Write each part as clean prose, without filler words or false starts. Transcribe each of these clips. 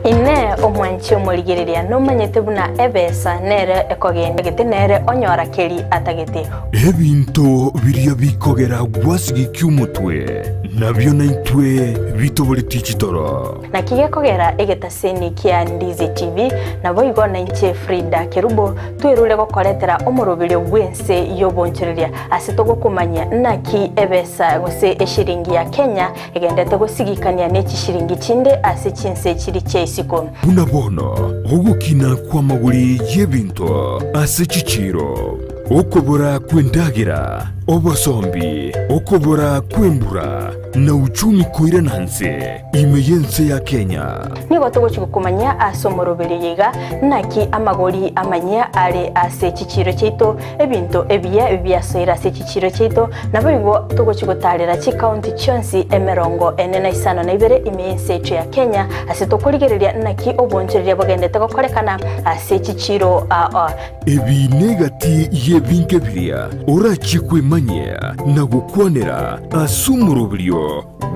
Inee! Omwanchi omorigereria nomanyete buna ebesa nere ekogenda gete nere onyora keri atagete? Ebinto biria bikogera gwasigikia omotwe, nabio naintwe bitoboretie chitoro. Naki gekogera egetaseni kia Ndizi TV, naboigo nainche Frida Kerubo twerure gokoretera omoroberio bw'ense y'obonchoreria ase togokomanyia naki ebesa gose eshiringi ya Kenya egendete gosigikania ne chishiringi chinde ase chinse chiri chia isiko. Buna bono ogokina kw'amagori y'ebinto ase chichiiro, okobora kw'endagera, obosombi, okobora kw'embura, na uchumi koirana nse ime y'ense ya Kenya. Nigo togochia gokomanyia ase omoroberio oyo iga, naki amagori amanyia are ase chichiiro chiaito, ebinto ebiya biasoire ase chichiiro chiaito, naboigo togochia gotaarera chikaunti chionsi emerongo ene na isano na ibere ime y'ense yaito ya Kenya, ase tokorigereria naki obonchoreria bogendete gokorekana ase chichiiro aa. Ebi negati y'ebinto biria orachie kwemanyia na gokwanera ase omoroberio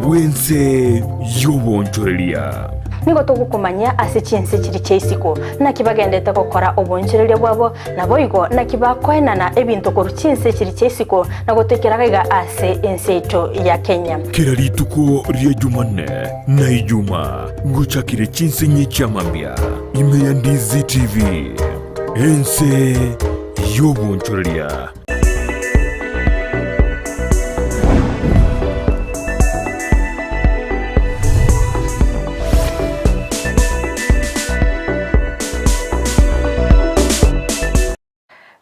bw'ense y'obonchoreria. Nigo togokomanyia ase chinse chiria chia isiko, naki bagendete gokora obonchoreria bwabo, naboigo naki bakoenana ebinto korwa chinse chiria chia isiko na gotoikera gaiga ase ense yaito ya Kenya. Kera rituko ria Jumanne na Ijumaa ngochakire chinsinyi chia mambia ime ya Ndizi TV, ense y'obonchoreria.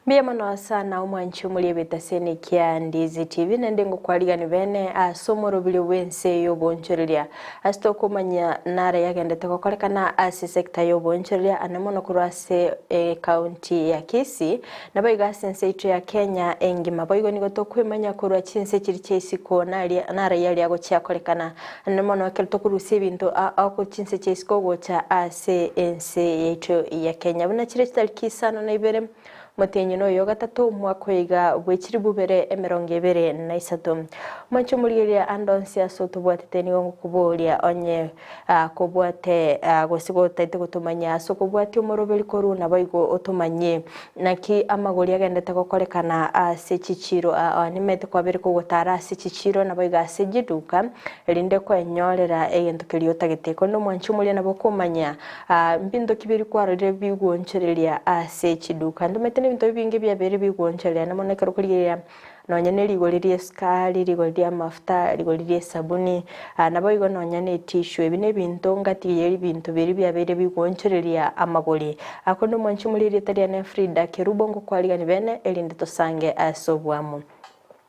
Mbuya mono sana omwanchi omori ebetaseni kia Ndizi TV naende ngokwarigani bene ase omoroberio bw'ense y'obonchoreria ase tokomanya nare yagendete gokorekana ase sector y'obonchoreria ane mono korwa ase ecounty ya Kisii Naboigo ase ense yaito ya Kenya engima boigo nigo tokwemanya korwa chinse chiria chia isiko naria naraiyo aria agochia korekana naende mono ekero tokorusia ebinto ao korwa chinse chia isiko gocha ase ense yaito ya Kenya. Buna chire chitariki isano na ibere omotienyi noyo ogatato omwaka oyo iga bwe chilifu bibere emerongo ebere na isato. Omoanche omorigereria ande onsi ase otobwatete nigo ngokoboria onye Kobwate gose gotaete gotomanyia ase okobwatia omoroberi korwa naboigo otomanyie naki amagori agendete gokorekana ase chichiiro aa nimete kwabere kogotara ase chichiiro naboigo ase chiduka erinde kwenyorera egento keria otagete. Korende omwanchi omoria nabo okomanya mbinto ki biria kwarorire bigwonchoreria ase chiduka. Ntomanyete nebinto ebinge biabeire bigwonchoreria namono ekero okorigereria Nonya ne rigori ri'esukari, rigori ri'amafuta, rigori ri'esabuni, naboigo nonya ne tissue. Ebi nebinto ngati y'ebinto biria biabeire bigwonchoreria amagori. Korende omwanchi omore erieta riane Frida Kerubo ngokwarigani bene erinde tosange ase oboamo.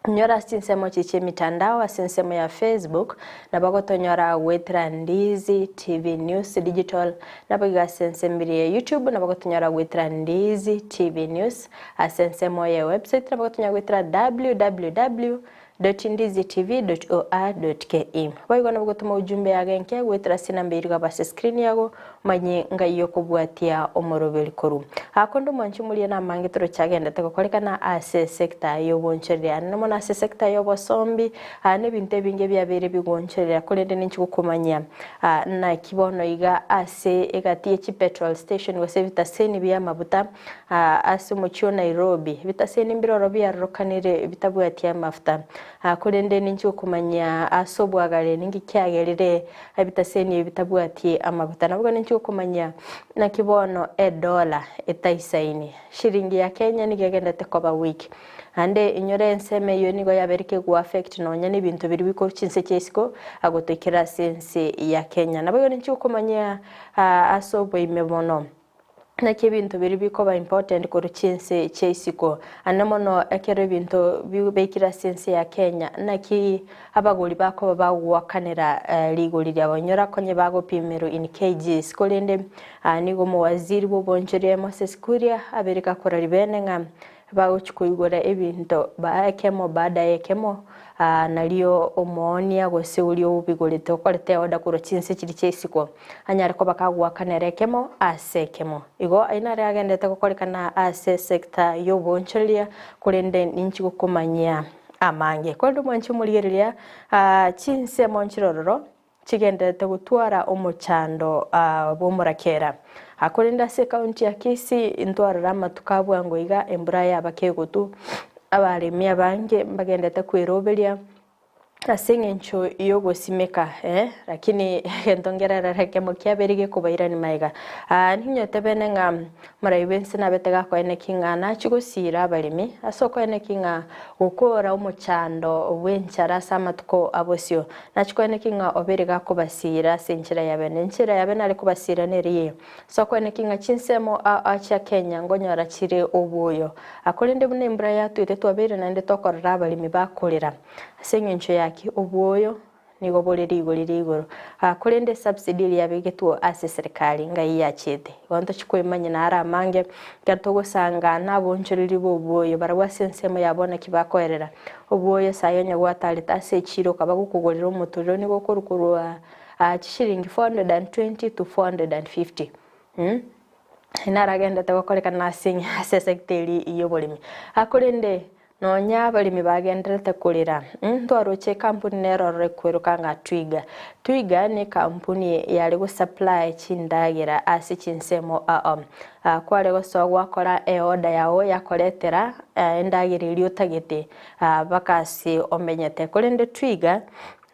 Nyora ase chinsemo echi chi'emitandao ase ensemo ya Facebook nabo ogotonyora goetera Ndizi TV News Digital naboigo ase ensemo eria ya YouTube nabo ogotonyora goetera Ndizi TV News Ase ensemo ye website nabo gotonyara goetera www.ndizitv.or.ke. Boigo nabo gotoma ujumbe yago enke goetera ase enamba eria igaba ase screen yago omanye ngai okobwatia omoroberi korwa. Aa konde omwanchi omoria namange toroche agendete gokorekana ase sector y'obonchoreria ande mono ase sector y'obosombi aa nebinto ebinge biabeire bigwonchoreria korende ninchi gokomanyia aa naki bono iga ase egati ye chipetrol station gose ebitaseni bi'amabuta Ase omochie o Nairobi, ebitaseni mbiroro biarokanire bitabwati amafuta. Korende ninche gokomanyia ase obwagare ninki kiagerire ebitaseni ebi bitabwati amaguta. Naboigo ninche gokomanyia naki bono edola etaisaini. Shilingi ya Kenya nigo egenderete koba weak. Naende inyore ensemo eyio nigo yabeire kegoaffect nonya nebinto biria bikorwa chinse chia isiko gotoikera ase ense ya Kenya. Naboigo ninche gokomanyia ase oboime mono. Naki ebinto biria bikoba important korwa chinse chia isiko, ande mono ekero ebinto bibekire ase ense ya Kenya, naki abagori bakoba bagoakanera rigori riabo. Inyora konye bagopimerwa in kgs, korende nigo omowaziri bwa obonchoria Moses Kuria abeire gakora ribene ng'a Bagochia koigora ebinto ekemo baada y'ekemo, nario omoonia gose oria obigorete okorete eorder korwa chinse chiria chia isiko, anyare koba kagoakanera ekemo ase ekemo. Igo ayio nare agenderete gokorekana ase sector y'oboonchoreria, korende ninchi gokomanyia amange. Korende omwanchi omorigereria, chinsemo nchire ororo. chigendererete gotwara omochando bw'omorakera. Korende ase ekaunti ya Kisii ntwarora amatuko a bwango iga embura yaba kegotu, abaremi abange mbagenderete kweroberia ase eng'encho y'ogosimeka eh, lakini egento nkererere ekemo kiabeire gekobairani magega. Ninyote bene ng'a Morai bw'ense nabete gakoeneki ng'a nachie gosiira abaremi, ase okoeneki ng'a gokora omochando bw'enchara ase amatuko a bosio. Nachie koeneki ng'a obeire gakobasiira ase enchera ya bene. Enchera ya bene are kobasiira neri eye, ase okoeneki ng'a chinsemo aa chia Kenya nkonyora chire oboyo. Korende buna embura yatwete twabeire naende tokorora abaremi bakorera ase eng'encho yaki oboyo Nigo bore rigori ria igoro. Korende esubsidy eria yabegetwe ase eserekari ngai yachiete. Igo ntochi koemanya naro amange, ekero togosanga nabonchoreri b'obwoyo barabwo ase ensemo yabo naki bakoerera. Obwoyo sayi onye gwatarete ase echiro okaba gokogorera omotorero nigo okorwa korwa chishilingi 420 to 450. Naragendete gokorekana ase ase esector eria y'oboremi. Korende Nonya abaremi bagendererete korera, ntwaroche ekampuni nero ororo ekweroka ng'a Twiga. Twiga nekampuni yare gosupply chindagera ase chinsemo ao. Kware gosoa gwakora eorder yao yakoretera endagera eria otagete mpaka ase omenyete. Korende Twiga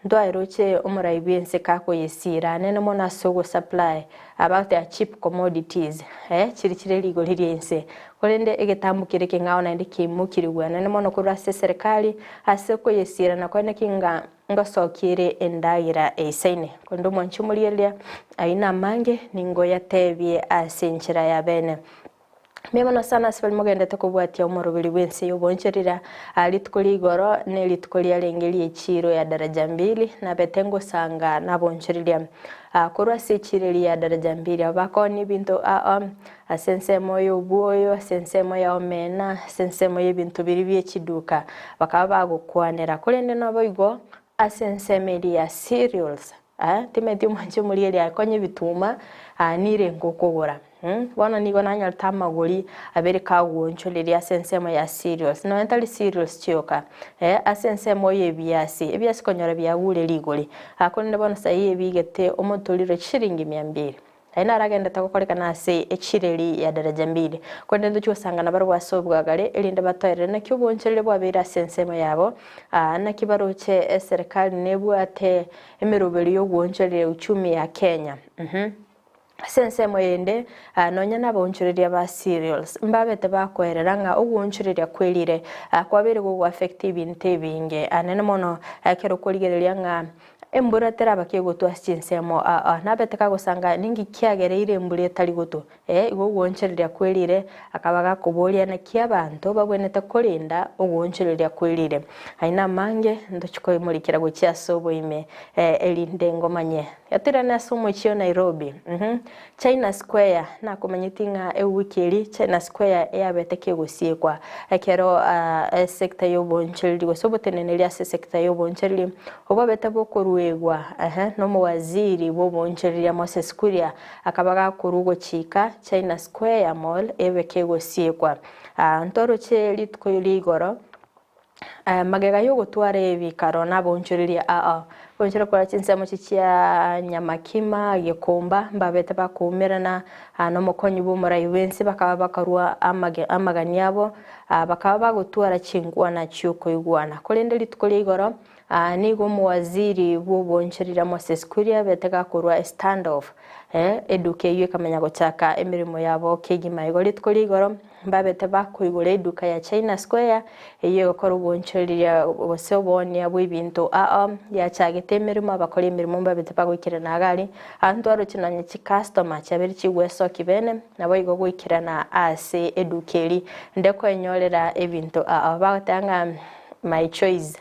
Ntwaeroche omorai bw'ense kakoyesiira anene mono ase ogosupply about their cheap commodities, eh, chiri chire rigori ri'ense. Korende egetambo kere ekeng'ao naende kiaimokirigwe anene mono korwa ase eserekari ase okoyesiira na koene ki ng'a ngosokia ere endagera eisaine. Korende omwanchi omorigereria, ayio namange ningoyatebie ase enchera ya bene. Mbuya mono sana ase baria mogenderete kobwatia omoroberi bw'ense y'obonchorera. Aa rituko ria igoro ne rituko riarenge ri'echiiro ya daraja mbili, nabete ngosanga nabonchoreria. Aa korwa ase echiiro eria ya daraja mbili, abo bakoonia ebinto aa ase ensemo y'obwoyo, ase ensemo ya omena, ase ensemo y'ebinto biria bie chiduka, bakaba bagokwanera. Korende naboigo ase ensemo eria ya cereals, Aa, timanyeti omwanchi omorigereria aye konya ebituma, aa nire ngokogora. Bono nigo nanyarete amagori abere kagoonchoreria ase ensemo ya cereals, nonya tari cereals chioka, eh, ase ensemo y'ebiasi, ebiasi konyora biagure rigori, aa korende bono saii ebigete omotoriro chishiringi mia mbili. Aye naragenderete gokorekana ase echireri ya daraja mbili, korende ntochie gosangana barabwo ase obwagare, erinde batoerere naki obonchereri bwabeire ase ensemo yabo, aa, naki baroche eserekari nebwate emeroberio y'ogwonchoreria uchumi ya Kenya. Uhum. Ase ensemo yende, aa, nonya nabaonchoreria ba cereals mbabete bakoerera ng'a ogwonchoreria kwerire, aa, kwabeire gogoaffect ebinto ebinge, anene mono ekero okorigereria ng'a Embura teraba kegotwa ase chinsemo aa, nabete kagosanga ninki kiagereire embura etari gotwa? Ee, igo ogoonchoreria kwerire, akaba gakoboria naki abanto babwenerete korenda ogoonchoreria kwerire. Aye namange ntochi koimorikera gochia ase oboime, ee, erinde ngomanye. Gatoirane ase omochie o Nairobi, uhum, China Square, nakomanyeti ng'a ewiki eria China Square eyabete kegosiekwa ekero esector y'oboonchoreri gose oboteneneri ase esector y'oboonchoreri obwabete bokoruegwa ehe nomowaziri bw'oboonchoreria Moses Kuria akaba gakorwa gochika China Square Mall ebe kegosiekwa. Ntoroche rituko ria igoro. Magega y'ogotwara ebikaro nabaonchoreria aa, bonchore korwa chinsemo chia Nyamakima, Gekomba, mbabete bakoumerana nomokonyi bw'omorai bw'ense bakaba bakarua amagani abo, bakaba bagotwara chinkwana chi'okoigwana. Korende rituko ria igoro nigo omowaziri bw'obonchoreria Moses Kuria abete gakorua estandoff, eduka eyio ekamanya gochaka emeremo yabo kegima. Igo rituko ria igoro Mbabete bakoigora eduka ya China Square, eyio egokora obonchoreria gose oboonia bw'ebinto ao yachagete emeremo, abakori emeremo mbabete bagoikerana iga aria, abanto baroche nonya chicustomer chiabeire chigwesokia bene, naboigo goikerana ase eduka eria ende koenyorera ebinto ao. Bagoteba ng'a my choice.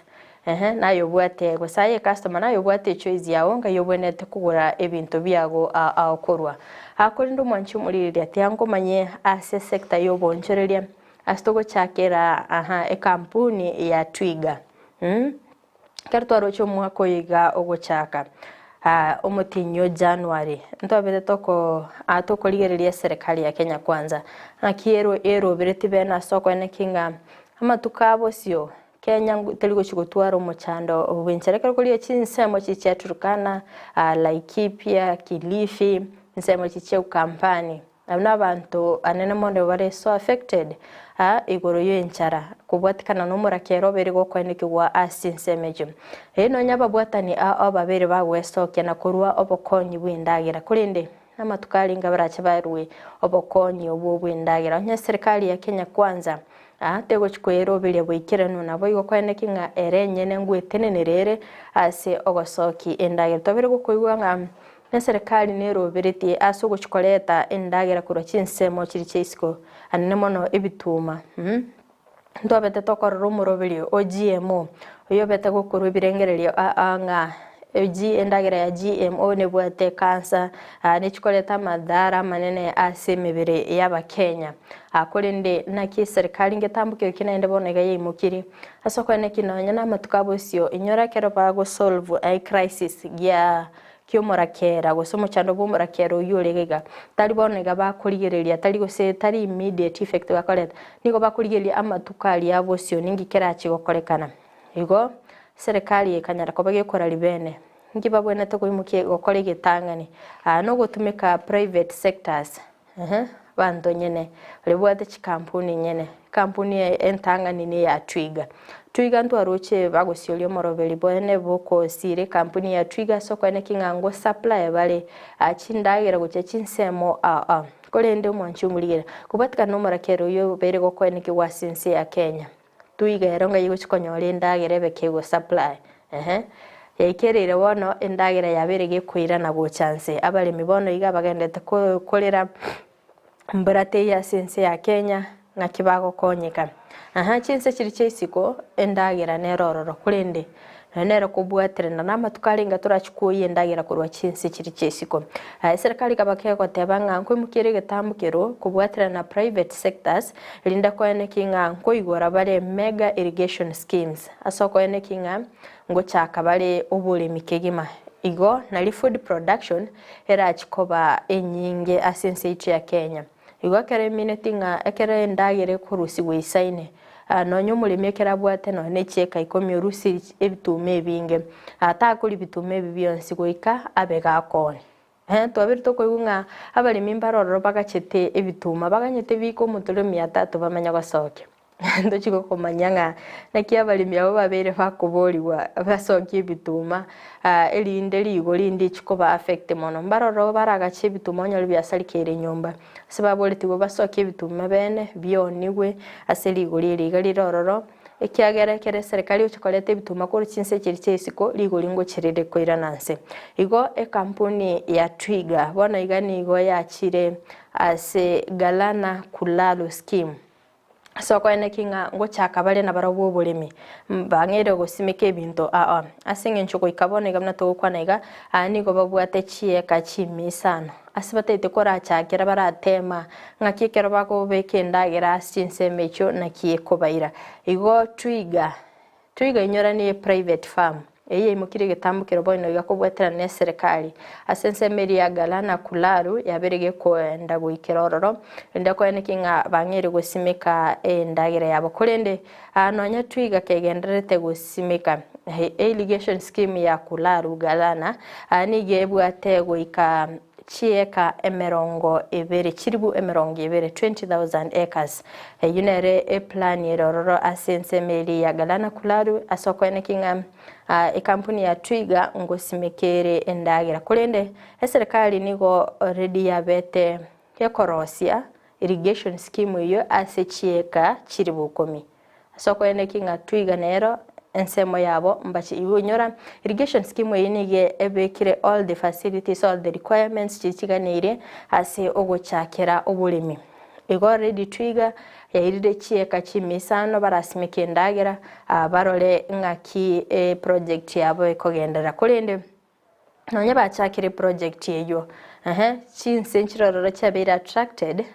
Ehe, naye obwate, gose aye ecustomer naye obwate echoice yago ngai obwenerete kogora ebinto biago ao korwa. Aa korende omwanchi omorigereria tiga nkomanye ase esector ya obonchoreria ase togochakera aha ekampuni ya Twiga mh, ekero twaroche omwaka oyo iga ogochaka omotienyi o January ntwabete toko tokorigereria eserekari ya Kenya Kwanza naki ero erobereti bene ase okoeneki ng'a amatuko a bosio. Kenya teri gochia gotwara omochando bw'enchara ekero korigia chinsemo chiria chia Turkana, Laikipia, Kilifi, ensemo chiria chia Ukambani. Abwo nabanto anene mono bare so affected igoro y'enchara kobwatikana nomorakera obeire gokoenekigwa ase ensemo echio. Erio nonya ababwatani ao babere bagwesokia na korua obokonyi bw'endagera korende namatuko arenge barache barue obokonyi obwo bw'endagera. Onye eserikari ya Kenya Kwanza tegochi koeroberia boikeranu naboigo koeneki ng'a ere enyene ngwetenenera ere ase ogosokia endagera. Twabere gokoigwa ng'a Eserekari neroberetie ase ogochia koreta endagera korwa chinsemo chiria chia isiko, anene mono ebituma. Ntwabete tokorora omoroberio o GMO, oyobete gokorwa ebirengererio aa ng'a endagera ya GMO nebwate cancer, nechikoreta amadhara amanene ase emebere y'abakenya. Korende naki eserekari ngetambo kio naende bono iga yaimokirie, ase okoena ki nonya namatuko abosio, inyora ekero bagosolve ecrisis gia ki'omorakera, gose omochando bw'omorakera oyio ore iga, tari bono iga bakorigereria, tari gose tari immediate effect bakoreta, nigo bakorigereria amatuko aria abosio ninki kerache gokorekana. Igo, serikali ekanyara koba gekora ribene, inki babwenerete koimokia gokora egetang'ani? Aa nogotumeka private sectors. Ehe, abanto nyene, baria babwate chikampuni nyene, ekampuni eye entang'ani ne ya Twiga. Twiga ntwaroche bagosioria omoroberi bwene bokosira ekampuni ya Twiga ase okoeneki ng'a ngo supply bare chindagera gochia chinsemo ao ao. Korende omwanchi omorigera, kobwatikana na omorakera oyio obeire gokoenekigwa ase ense ya Kenya. Twiga ero ng'ai egochia konyora endagera ebe kego supply, ehe. Yaikereire bono endagera yabeire gekoirana gocha nse. Abaremi bono iga bagendete ko korera mbura teiyo ase ense ya Kenya, ng'aki bagokonyeka. Aha, chinse chiria chia isiko, endagera nere ororo, korende nonya nere kobwaterana na amatuko arenge torachi kwoyia endagera korwa chinse chiria chia isiko. Eserekari ekaba kegoteba ng'a nkoimokia ere egetambo kero kobwaterana na private sectors, erinde koeneki ng'a nkoigora bare mega irrigation schemes, ase okoeneki ng'a ngochaka bare oboremi kegima. Igo nari food production erachi koba enyinge ase ense yaito ya Kenya. Igo ekero emineti ng'a ekero endagera ekorusigwa eisaine, nonya omoremi ekero abwate nonya ne chieka ikomi orusie ebituma ebinge, takoria bituma ebi bionsi goika abe gakoonia. Twabeire tokoigwa ng'a abaremi mbare ororo bagachete ebituma, baganyete biika omoturi mia tatu bamanye gosokia. Ntochi gokomanya ng'a naki abaremi abwo babeire bakoborigwa basokie ebituma, erinde rigori ndichi koba affect mono. Mbare ororo baragache ebituma onyore biasarikeire nyomba, ase baboretigwe basokie ebituma bene bionigwe ase rigori eri iga rire ororo, ekiagera ekero eserekari egocha koreta ebituma korwa chinse chiria chia isiko, rigori ngochi rire koirana nse. Igo ekampuni ya Twiga bono iga nigo yachire ase Galana Kulalu scheme. Ase okoeneki ng'a ngochaka bare nabarabwo oboremi, mbang'eire gosimeka ebinto aa. Ase engencho goika bono iga buna togokwana iga, aa nigo babwate chieka chimisano. Ase bataete korachakera barateema ng'aki ekero bakobeka endagera ase chinsemo echio naki ekobaira. Igo twiga Twiga inyora ne private farm eyio yaimokirie egetambo kero bono iga kobwaterana ne eserekari ase ensemo eria ya Galana Kulalu yabeire gekoenda goikera ororo rende koeneki ng'a bang'eire gosimeka endagera yabo korende aa nonya Twiga kegendererete gosimeka irrigation scheme ya Kulalu Galana nigo ebwate goika Chieka emerongo ebere, chilifu emerongo ebere, 20,000 acres. Eyio nere eplani ere ororo ase ensemo eria ya Galana Kulalu ase okoeneki ng'a ekampuni ya Twiga ngosimeka ere endagera. Korende eserekari nigo already yabete gekorosia irrigation scheme eyio ase chieka chilifu ikomi. Ase okoeneki ng'a Twiga nero ensemo yabo mbache inyora irrigation scheme eye nigo ebekire all the facilities all the requirements chiria chiganeirie ase ogochakera oboremi. Igo already Twiga yairire chieka chimisano barasimeke endagera barore ng'aki eproject yabo ekogenderera korende Nonya bachakire eproject eyio, ehe, chinse nchirororo chiabeire attracted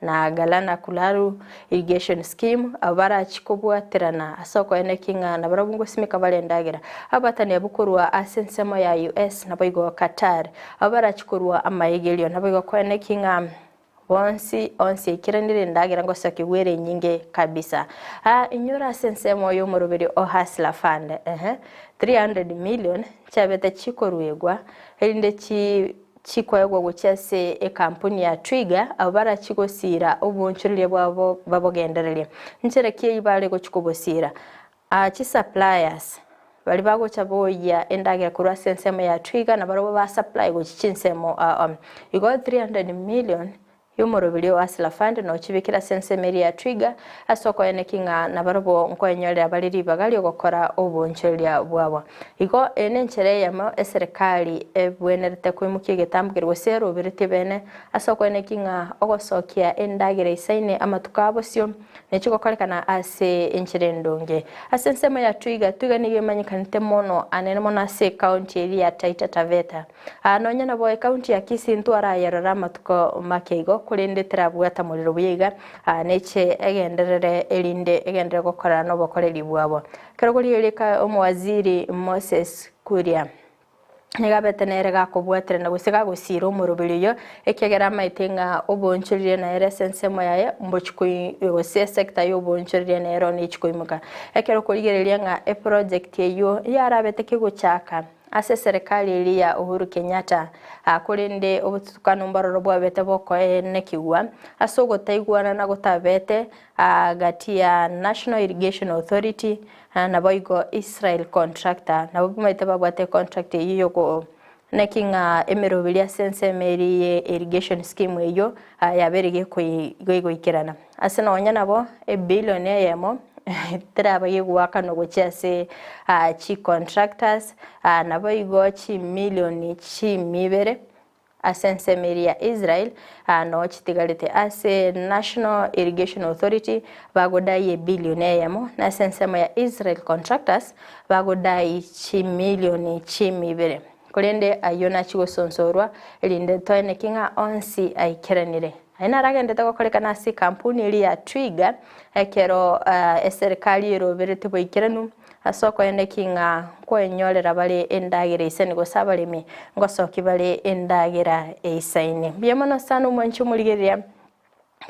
na Galana Kulalu Irrigation Scheme, abwo barachi kobwaterana ase okoeneki ng'a nabarabwo ngosimeka bare endagera. Abatani abwo korwa ase ensemo ya US naboigo Qatar, abwo barachi korwa amaegerio naboigo koeneki ng'a. Bonsi onsi ekiranire endagera ngosokigwa ere enyinge kabisa. Aa inyora ase ensemo y'omoroberi o Hustler Fund, ehe, 300 million chiabete chikoruegwa erinde chi chikoegwa gochia ase ekampuni ya Twiga abwo barachie gosiira oboonchoreria bwabo babogendererie. Nchera ki eyio bare gochia kobosiira? Aa chisuppliers baria bagocha boyia endagera korwa ase ensemo ya Twiga nabarobwo ba supply gochia chinsemo aa igo 300 million y'omoroberi o Hustler Fund nochibekire ase ensemo eria ya Twiga ase okoeneki ng'a nabarobwo nkoenyorera bare ribaga ri'ogokora oboonchoreria bwabo. Igo eye nenchera eyemo eserekari ebwenerete koimokia egetambo keria gose eroberetie bene ase okoeneki ng'a ogosokia endagera eisaine amatuko a bosio Nechigokorekana ase enchera endonge. Ase ensemo ya Twiga, Twiga nigo emanyekanete mono anene mono ase ekaunti eria ya Taita Taveta. Aa nonya nabo ekaunti ya Kisii ntwarayerora amatuko make igo korende terabwata morero buya iga aa neche egenderere erinde egenderere gokorana nobokoreri bwabo. Ekero korigereria omowaziri Moses Kuria. Nigo abete nere gakobwaterana gose gagosiira omoroberi oyio, ekiagera amaete ng'a oboonchoreria nere ase ensemo yaye mbochi koi gose esector y'oboonchoreria nero nechi koimoka. Ekero okorigereria ng'a eproject eyio yarabete kegochaka ase eserekari eria ya Uhuru Kenyatta, korende obotutukanu mbororo bwabete bokoenekigwa ase ogotaigwana na gotabete gati ya National Irrigation Authority Naboigo Israel contractor nabo bamaete babwate econtract eyio yoko naki ng'a emeroberi ase ensemo eria ye irrigation scheme eyio yabeire gegoikerana. Ase nonya nabo ebillion eyemo teraba gegoakanwa gochia ase chicontractors naboigo chimillion chimia ibere. Ase ensemo eria ya Israel noo chitigarete ase National Irrigation Authority bagodai ebilioni eyemo, na ase ensemo ya Israel Contractors bagodai chimilioni chimia ibere. Korende ayio nachie gosonsorwa, erinde toeneki ng'a onsi aikeranire. Ayio naragenderete gokorekana ase ekampuni eria ya Twiga, ekero eserikari eroberete boikeranu Ase okoeneki ng'a nkwenyorera bare endagera eisaine gose abaremi ngosokia bare endagera eisaine. Mbuya mono sana omwanchi omorigereria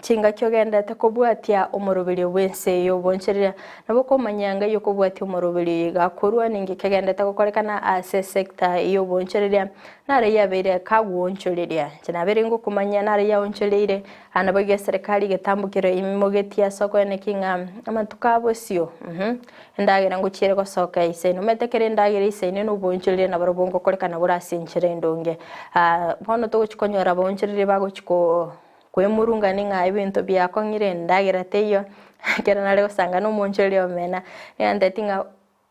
chingaki ogenderete kobwatia omoroberio bw'ense eye y'obonchereria, nabo okomanya ngai okobwatia omoroberio oyo iga korwa ninki kegenderete gokorekana ase esector y'obonchereria naro yabeire kagwoonchoreria. Inche nabeire ngokomanya naro yaonchoreire Aa naboigo eserekari egetambokero imogetie ase okoeneki ng'a amatuko a bosio, endagera ngochiere gosoka eisaine. Omanyete ekero endagera eisaine na oboonchoreria nabarobwo ngokorekana bore ase enchera endonge. Bono togochi konyora abaonchoreria bagochi ko koemurungani ng'a ebinto biakong'ire endagera teiyo, ekero nare gosanga na omoonchoreria omena, nigo antebetie ng'a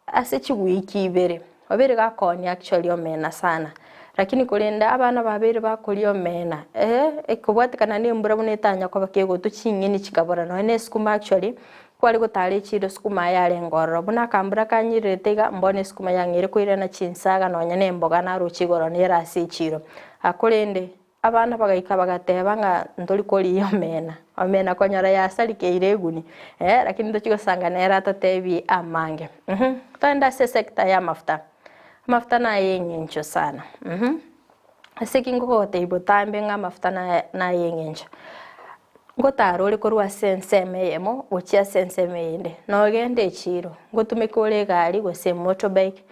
Ase chiwiki ibere, obeire gakonya actually omena sana, lakini korende abana babeire bakoria omena eh ekobwatekana na embura buna etanya koba kegotwa ching'eni chikabora nonye na esukuma actually kware gotara echiro esukuma yarenge ororo buna akambura kanyirerete iga mbono esukuma yang'eire koirana chinsaga nonye na emboga naroche igoro nere ase echiro. Korende Abana bagaika bagateba ng'a ntori koria omena, omena konyora yasarikeire eguni, eh, lakini ntochia gosanga nere atotebie amange. Mh, togende ase esector ya amafuta, amafuta naye eng'encho sana, mh, ase ki ngogotebia botambe ng'a amafuta naye naye eng'encho, ngotara ore korwa ase ensemo eyemo gochia ase ensemo eyende, nogende echiro, ngotumeka ore egari gose emotorbike,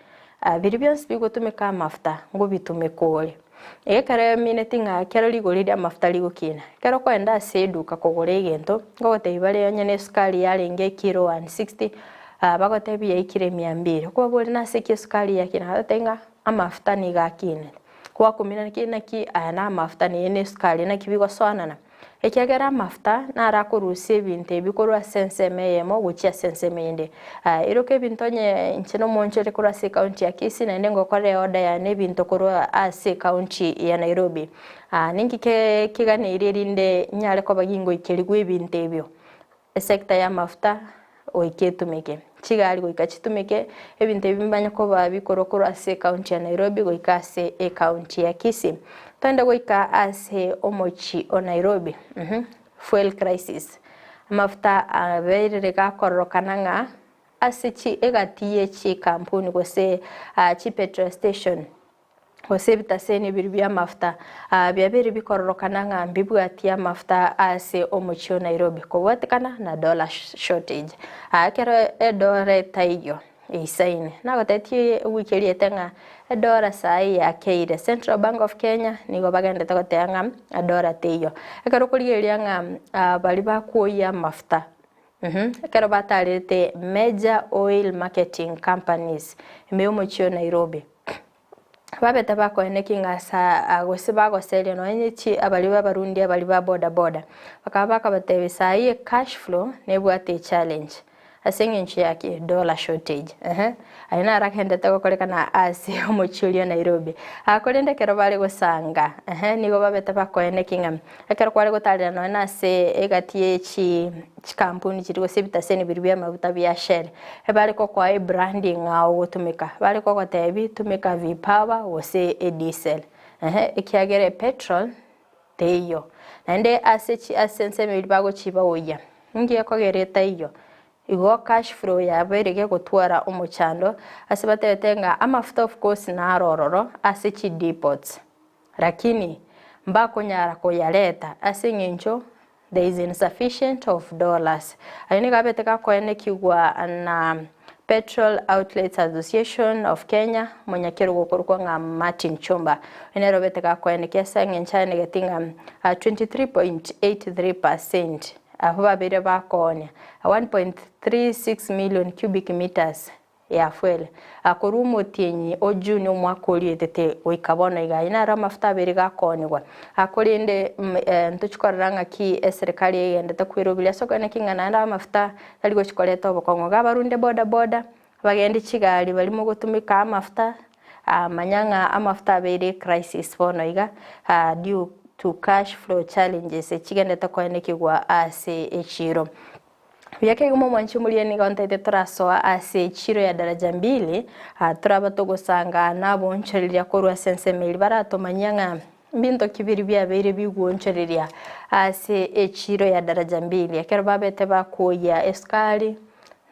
biria bionsi bigotumeka amafuta ngobitumeka ore. Ekero emineti ng'a ekero rigori ri'amafuta rigokina, ekero okoenda ase eduka kogora egento, ngogotebia bare onye na esukari yarenge ekiro 160, bagotebia yaikire mia mbili. Okobaboria nase ki esukari yakina, bagotebia ng'a amafuta nigo akinete. Gwakumia naki naki aya na amafuta na eye na esukari naki bigosoanana. Ekiagera amafuta naro akorusia ebinto ebi korwa ase ensemo eyemo gochia ase ensemo eyende. Eroka ebinto onye inche nomonchore korwa ase ecounty ya Kisii naende ngokora eorder yane ebinto korwa ase ecounty ya Nairobi. Ninki keganeirie erinde nyare koba gingoikerigwa ebinto ebio? Esector y'amafuta goika etumeke, chigari goika chitumeke, ebinto ebi bimanye koba bikorwa korwa ase ecounty ya Nairobi goika ase ecounty ya Kisii. Togende goika ase omochie o Nairobi, fuel crisis, amafuta aberire gakororokana ng'a ase chi egati ye chikampuni gose chipetrol station. Gose ebitaseni biria bi'amafuta biabeire bikororokana ng'a mbibwatie amafuta ase omochie o Nairobi kobwatekana na dollar shortage. Ekero edora etaiyo eisaine, nagotetie ewiki eria ete ng'a edora saii yakeire. Central Bank of Kenya nigo bagendete goteba ng'a edora teiyo. Ekero okorigereria ng'a baria bakwoyia amafuta, ekero batarete major oil marketing companies ime y'omochie o Nairobi, Babete bakoeneki ng'a ase gose bagoseria nonya chi abaria b'abarundi abaria ba boda boda. Bakaba bakabatebia saii ecash flow nebwate echallenge ase eng'encho ya ki? Dollar shortage eeh. Ayio naro agenderete gokorekana ase omochie oria o Nairobi. Korende ekero bare gosanga eeh nigo babete bakoeneki ng'a ekero kware gotarera nonya na ase egati ye chi chikampuni chiria gose ebitaseni biria bia amaguta bia Shell, ebare kokoa ebrand ng'a ogotumeka, bare kogotebia tumeka V-power gose ediesel eeh ekiagera epetrol teiyo. Naende ase chi ase ensemo eria bagochibaoyia, inki ekogera etaiyo? Igo cash flow yabeire gegotwara omochando ase batebete ng'a amafuta of course naro ororo ase chidepots. Lakini mbakonyara koyareta ase eng'encho there is insufficient of dollars. Ayio nigo abete gakoenekigwa na Petrol Outlets Association of Kenya, omonyakerogo okorokwa ng'a Martin Chumba. Oyo nere obete gakoenekia ase eng'encho aenegeti ng'a 23.83 percent abwo babeire bakoonia 1.36 million cubic metres ya fuel, korwa omotienyi o Juni omwaka oria oetete goika bono iga. Ayio naro amafuta abere gakoonigwa. Korende ntochi korora ng'aki eserekari egendete kweroberia ase okogenda ki ng'a naende amafuta tari gochi koreta obokong'u. Iga abarunde boda boda, abagende chigari baria mogotumeka amafuta, manya ng'a amafuta abeire ecrisis bono iga due to cash flow challenges echigendete koenekigwa ase echiro. Buya kegima omwanchi omoria nigo ntaete torasoa ase echiro ya daraja mbili, toraba togosanga naboonchoreria korwa ase ensemo eria baratomanyia ng'a mbinto ki biria biabeire bigwoonchoreria ase echiro ya daraja mbili. Ekero babete bakwoyia esukari,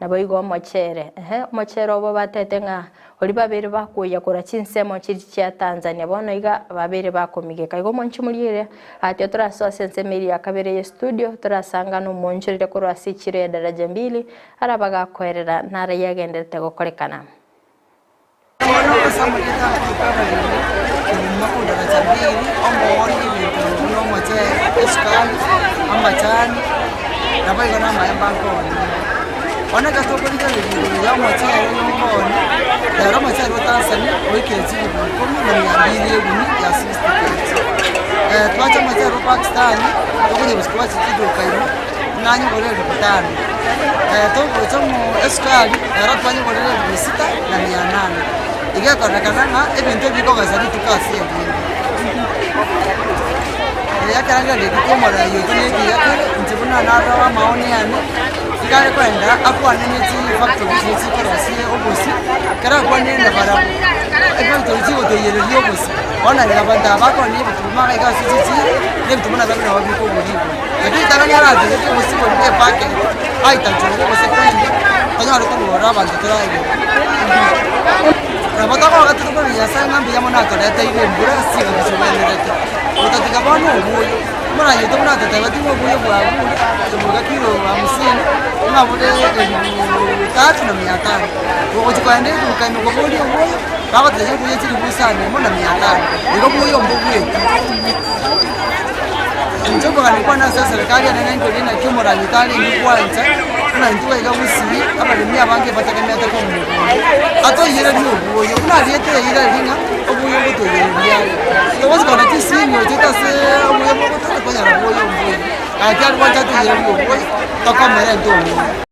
naboigo omochere, ehe, omochere obo batete ng'a Oria babeire bakoyia korwa chinsemo chiria chia Tanzania bono iga babeire bakomigeka. Igo omonche moria eria tiga torasoe ase ensemo eria ya kabere ye studio torasangane omonchorire korwa ase echiro ya daraja mbili arabe agakoerera naro yagenderete gokorekana. Bono ase amarieta agotoka abaremi, kegima korwa daraja mbili, omoori ebinto buna omochere, esukari, amachani, naboigo na amaemba nkooni. Bono ekero tokorigereria igoro ya omochere oyo okooni, rero omochere o Tanzania oikire chilifu ikomi na mia mbili ebini ya 60 kg. Twacha omochere o Pakistan, tokonyerusia twachi chiduka ime, nanyegorera elifu tano. Togocha omo esukari, ero twanyegorera elifu sita na mia nane. Iga ekorekana ng'a ebinto ebi bikogesa rituko ase erinde. Ekero ngenderete komorora oito na ekiya kere, inche buna narora amaoni ane, iga are koenda akwane ne chifactory chiria chikorosia obosie, ekero akwanire na barabwo, efactory chigotoiyereria obosie, bono riria abanto aba bakonia ebituma iga iga ase chichiro, na ebituma nabio nabo bikogorwa igoro. Lakini ritang'ani aratebie obosie boria bwa epacket, aitachore gose kwende, tonyare kobora abanto toragere. Nabo tokoba tokobera Nyasae ng'a mbuya mono atoreteire embura ase chingaki chigwenerete. Gotatiga bono obuya, omoragete buna atotebeti ng'a obuya bwabure, toboka kilo hamsini, ng'a bore elifu tatu na mia tano. Ogochi kogenda eduka ime koboria obuya, bagotebia obuya chilifu isano emo na mia tano, igo obuya mbobweti. Inche okogania kwane ase eserekari enene nkoria naki omoragete arenge gwancha, buna intwe iga gusii, abaremi abange bategemeete korwa mogondo. Atoiyererie obuya, buna ariete eira eria ng'a obuya ogotoiyereria are. Togochi korora chisini ochete ase obuya bogotoka tonyora buya ombuya. Gaki aria gwancha atoiyererie obuya, tokomera intwe obuya.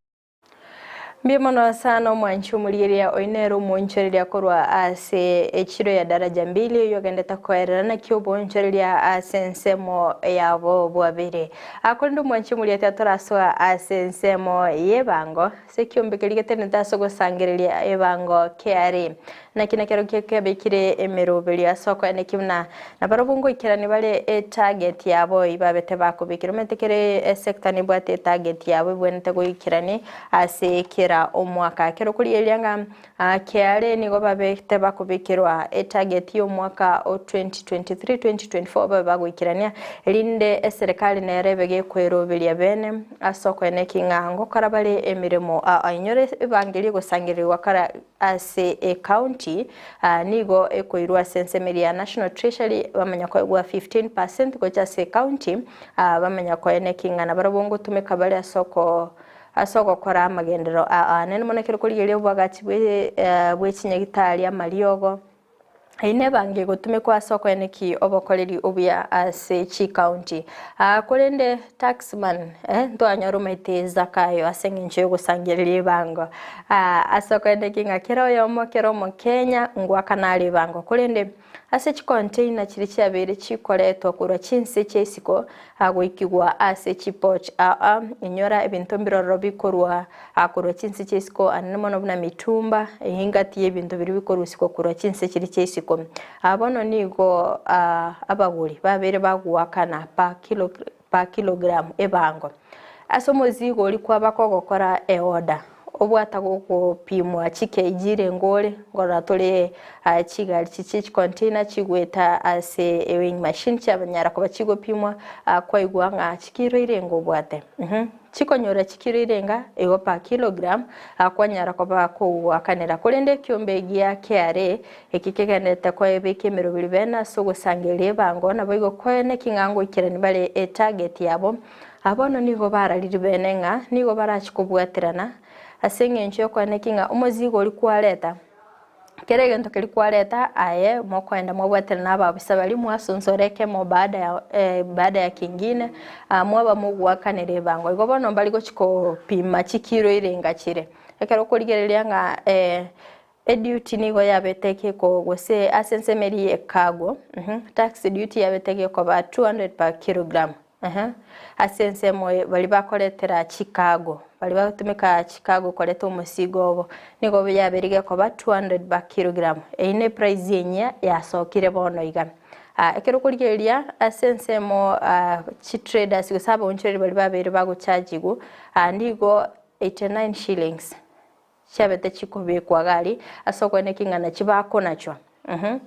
Mbuya mono sana omwanchi omorieria oyo nere omoonchoreria korwa ase echiro ya daraja mbili oyio ogendete koerera naki oboonchoreria ase ensemo yabo bwabere. Korende omwanchi omorieria torasoa ase ensemo y'ebango ase ekiombe keria getenenete ase ogosangereria ebango KRA. Naki nakerokio kiabekire emeroberio ase okoenekia buna nabarabwo ngoikerania bare etarget yabo eyio babete bakobekera. Omanyete kera esector nebwate etarget yabo ebwenerete goikerania ase kera. kera omwaka. Ekero korigereria ng'a KRA nigo babete bakobekerwa etarget y'omwaka o 2023-2024 babe bagoikerania erinde eserekari nere ebe gekweroberia bene ase okoeneki ng'a ngokora bare emeremo ainyore ebango eria egosangererigwa kara ase ecounty nigo ekoirwa ase ensemo eria ya National Treasury bamanya koegwa 15% gocha ase ecounty bamanya koeneki ng'a nabarabwo ngotumeka bare ase oko Ase ogokora amagenderero aane mono ekero korigereria obwagachi bwe chinyagitari, amariogo, eyio nebango egotumekwa ase okoenekia obokoreri obuya ase chikaunti. Korende taxman ntwanyora omanyete Zakayo ase eng'encho yogosangereria ebango ase okoenekia ng'a kera oyomo kera omokenya ngoakana are ebango korende Ase chicontainer chiria chiabeire chikoretwa korwa chinse chia isiko goikigwa ase chiporch aa, inyora ebinto mbirororo bikorwa korwa chinse chia isiko anene mono buna mitumba, engati y'ebinto biria bikorusigwa korwa chinse chiria chia isiko. Bono nigo abagori babeire bagoakana per kilo per kilogram ebango. Ase omozigo oria kwaba kogokora eorder, obwata gogopimwa chi kg renge ore, nkorora tore chigari chichie chicontainer chigoeta ase eweighing machine chianyara koba chigopimwa kwaigwa ng'a chikiro irenge obwate. Chikonyora chikiro irenga igo per kilogram kwanyara koba kogoakanera. Korende ekiombe gia KRA Eki kegenderete koebeka emeroberi bene ase ogosangereria ebango, naboigo koene ki ng'a ngoikerani bare etarget yabo. Aa bono nigo bararire bene ng'a nigo barache kobwaterana ase eng'encho y'okoene ki ng'a omozigo oria kwareta, kera egento keria kwareta aye mokoenda mwabwaterana na abaofisa baria mwasonsora ekemo baada ya baada ya kingine mwaba mogoakanera ebango. Igo bono mbari gochi kopima chikiro irenga chire. Ekero okorigereria ng'a Eduty nigo yabete egeko gose ase ensemo eria ye cargo, tax duty yabete egekoba 200 per kilogram, ase ensemo baria bakoretera chicargo, baria bagotumeka chicargo koreta omosigo obo, nigo yabeire egekoba 200 per kilogram. Eyio ne price enyia yasokire bono iga. Ekero okorigereria ase ensemo chitraders gose abaonchoreri baria babeire bagochajigwa, nigo 89 shillings. Chiabete chikobekwa gari ase okoeneka ing'ana chibakonachwa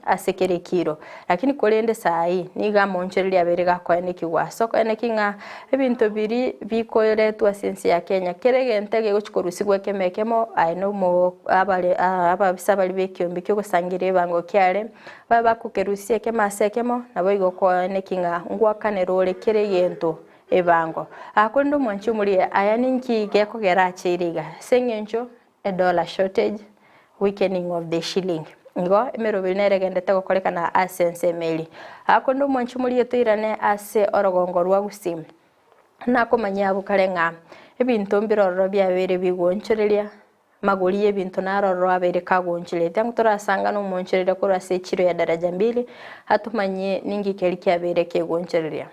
ase kera ekiro. Lakini korende saii nigo amaonchoreria abeire gakoenekigwa ase okoeneki ng'a ebinto biria bikoretwa ase ense ya Kenya kera egento egegochi korusigwa ekemo ekemo aye na omo abare ababisa baria b'ekiombe ki'ogosangereria ebango kiare babe bakokerusia ekemo ase ekemo naboigo okoeneki ng'a ngwakanera ore kera egento Ebango. Aa korende omwanchi omoria, aya ninki gekogera acheire iga? Ase eng'encho edollar shortage, weakening of the shilling. Igo emeroberi nere egendete gokorekana ase ensemo eria. Aa korende omwanchi omoria toirane ase orogongo rwa Gusii, nakomanyia abwo kare ng'a ebinto mbire ororo biabeire bigoonchoreria, Amagori y'ebinto naro ororo abeire kagoonchoretie. Ang'o torasangane omoonchoreria korwa ase echiro ya daraja mbili, atomanyie ninki keria kiabeire kegoonchoreria.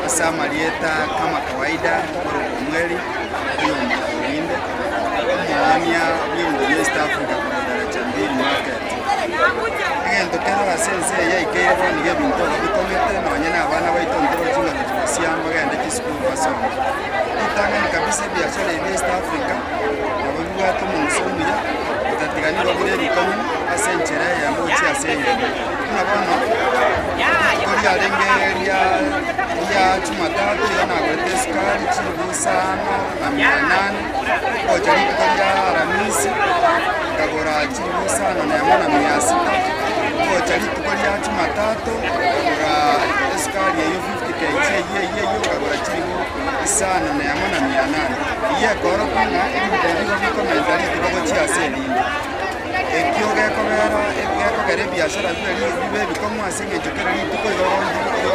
Ase amarieta kama kawaida korokwa Omweri, oyomba orinde, omoonia bw'ebinto bia East Africa korwa Daraja Mbili Market. Egento kero ase ense eye yaikeire bono nigo ebinto iga bikong'ete nonye na abana baito ntorochi ng'a gochi gosiama bagende chisukuru basome. Ritang'ani kabisa ebiashara ebi bia East Africa nabo bibwate omoguso omuya, gotatiga nigo bire ebikong'u ase enchera eyemo gochia ase eyende. Buna bono, rituko riarenge ria ria Jumatatu iga nagorete esukari chilifu isano na mia nane, gocha rituko ria Aramisi nkagora chilifu isano na emo na mia sita, gocha rituko ria Jumatatu nkagora esukari eywo 50 kg eywo eywo eywo nkagora chilifu isano na emo na mia nane. Eyio ekorokia ng'a ebinto ebi nigo bikomenta rituko gochia ase erinde. Ekio gekobera gekogera ebiashara bibe ri bibe ebikong'u ase eng'encho kera rituko igo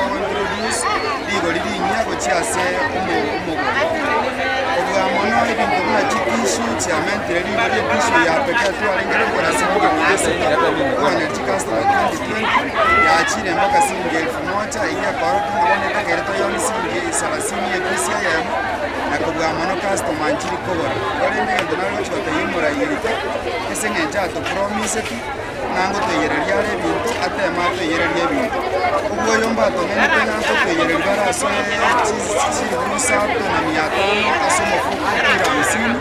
ogointroduce rigori rinyia gochia ase omo omogori. Kobua mono ebinto buna chitissue chiamentire rigori etissue ya pekee twarenge kogora siringi mia sita, bono chicustomer 2020 yachire mpaka siringi elfu moja eyio ekorokia ng'a bono etakeire toyoni siringi salasini epiece eyemo na kobua mono customer nchiri kogora. Korende egento nare gochi gotebia omorai oito, ase eng'encho atopromiseti, ng'a ngotoiyereria are ebinto, ateme atoiyererie ebinto. Obwo oyo mbatong'ainete ng'a nkotoiyereria bare ase chilifu isato na mia tano ase omofuko o kilo hamsini,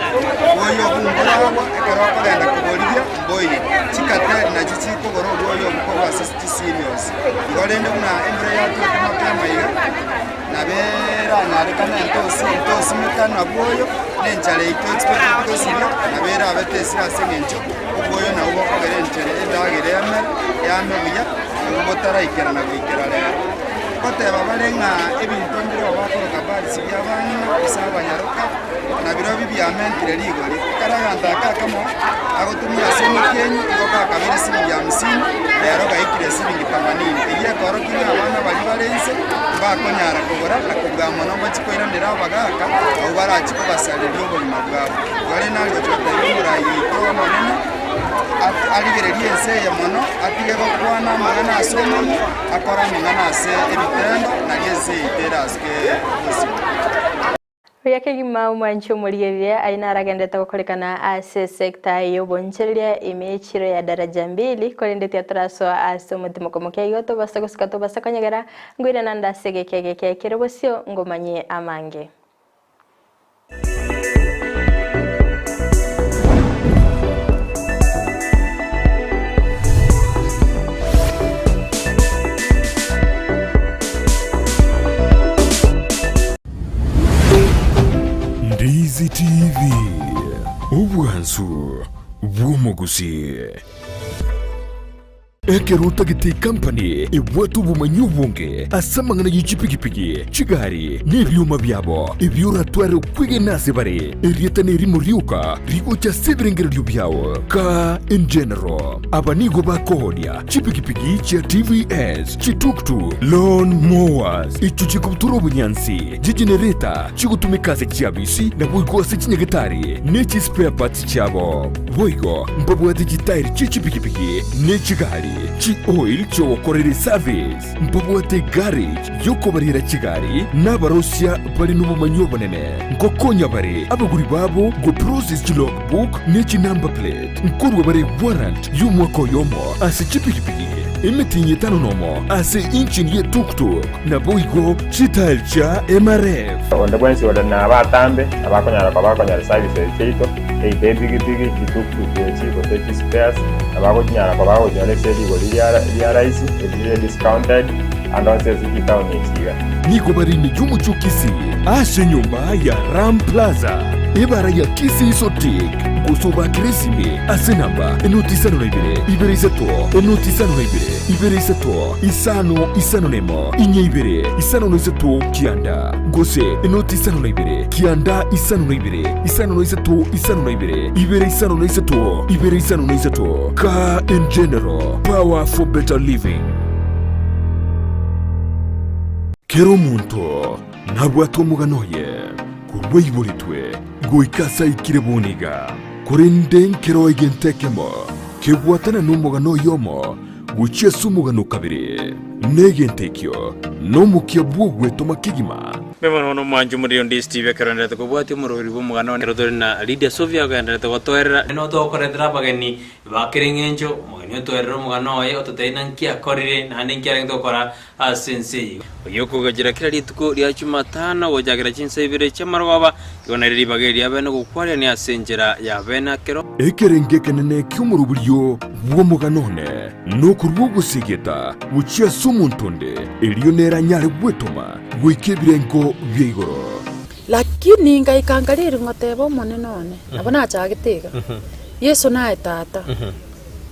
obwoyo obwo mboragwa ekero okogenda koborigia mboiyo. Chikateri nachio chikogora obwoyo obwo korwa ase chiserials. Igo rende buna embura yatwete mapema iga, nabo eranyarekane entosi ntosimeka nabwoyo, na enchara eyio toexpecteti gosiria, nabo erabe tesire ase eng'encho obwoyo nabwo bokogera enchara endagera emere, yame buya, nabwo botaraikerana goikera rero. Ngoteba bare ng'a ebinto mbireo bakoroka birds bi'abang'ina gose abanyaroka, na birobio biamentire rigori. Ekero aganto aka akamo agotumia ase omotienyi, igo gakabeire siringi hamsini, rero gaikire siringi themanini. Eyio ekorokia ng'a abana baria bare inse mbakonyara kogora na kobua mono mbachi koiranera abagaaka abwo barachi kobasareria obogima bwabo. Igo rende nare gochia gotebia omorai oito omonene, arigererie ense eye mono, atige gokwana amang'ana ase omonwa, akore amang'ana ase ebitendo, nario ense eye terasuke bosio. Buya kegima omwanchi omorigereria aye naragenderete gokorekana ase esecta y'obonchereria ime y'echiro ya Daraja Mbili, korende tiatarasoa ase omotimoko moke igo tobasa gosuka tobasa konyegera, ngoirana naende ase egeka egeke kere bosio ngomanyie amange. Ndizi TV, obwansu bw'omogusii. Ekero otagete ekampani ebwate obomanyi obonge ase amang'ana ye chipigipigi, chigari, na ebioma biabo, ebio oratware okwegena ase bare, erieta nerimo rioka rigocha ase ebirengererio biao. Car in General. Aba nigo bakoonia chipigipigi chia TVS, Chituktuk, lawn mowers, echio chikobutora obonyansi, chigenereta chigotumeka ase chiabisi naboigo ase chinyagetari ne chispare parts chiabo. Boigo mbabwate chitairi chie chipigipigi ne chigari, chioil chiogokorera eservice. Mbabwate egarage yokobarera chigari na abarosia bare nobomanyi obonene. Nkokonya bare abagori babo goprocess chilogbook ne chinumber plate. Nkorua bare warrant y'omwaka oyomo ase chipigipigi, emetienyi etano nomo ase engine ye tuk-tuk, naboigo chitael chia MRF. Onde bwensi ore nabatambe abakonyara koba bakonyora services chiaito, either epigipigi, chituktuk echi, gose chispares, abagochinyara koba bagochinyora ase rigori ria rahisi, erire discounted, ande onsi ase chitaoni echi iga. Nigo bare ime y'omochie o Kisii ase enyomba ya Ram Plaza, ebara ya Kisii Sotik, gose obakere esimi ase enamba enoti isano na ibere, ibere isato, enoti isano na ibere, ibere isato, isano, isano na emo, inye ibere, isano na isato, kianda, gose enoti isano na ibere, kianda isano na ibere, isano na isato, isano na ibere, ibere isano na isato, ibere isano na isato. Car in General, power for better living. Kera omonto nabwate omogano oye korwa aiboretwe goika ase aikire bono iga, korende nkero egento ekemo kebwatana nomogano oyomo gochia ase omogano o kabere, na egento ekio nomokia bw'ogwetoma kegima. Mbe bono bono omwanchi omoriri onde Steve ekero enderete kobwatia omoroberi bw'omogano one ekero tore na Lydia Sofia ogenderete gotoerera. Nigo togokoretera abageni ba kera eng'encho, omogeni otoerere omogano oye ototebie naki akorire naende nki arenge gokora ase ense eye. Oyio okogachera kera rituko ria Jumatano gochakera chinsa ibere chi'amarogoba, igo nario ribaga eri riabeene gokwarerania ase enchera y'abeene akero. Ekerengo ekenene ki'omoroberio bw'omogano one nokorua ogosegeta gochia ase omonto onde, erio nere anyare gwetoma goika ebirengo bia igoro. Lakini ngaika nkareri ngoteba Omonene one, nabo nachagete iga, Yeso naye Tata,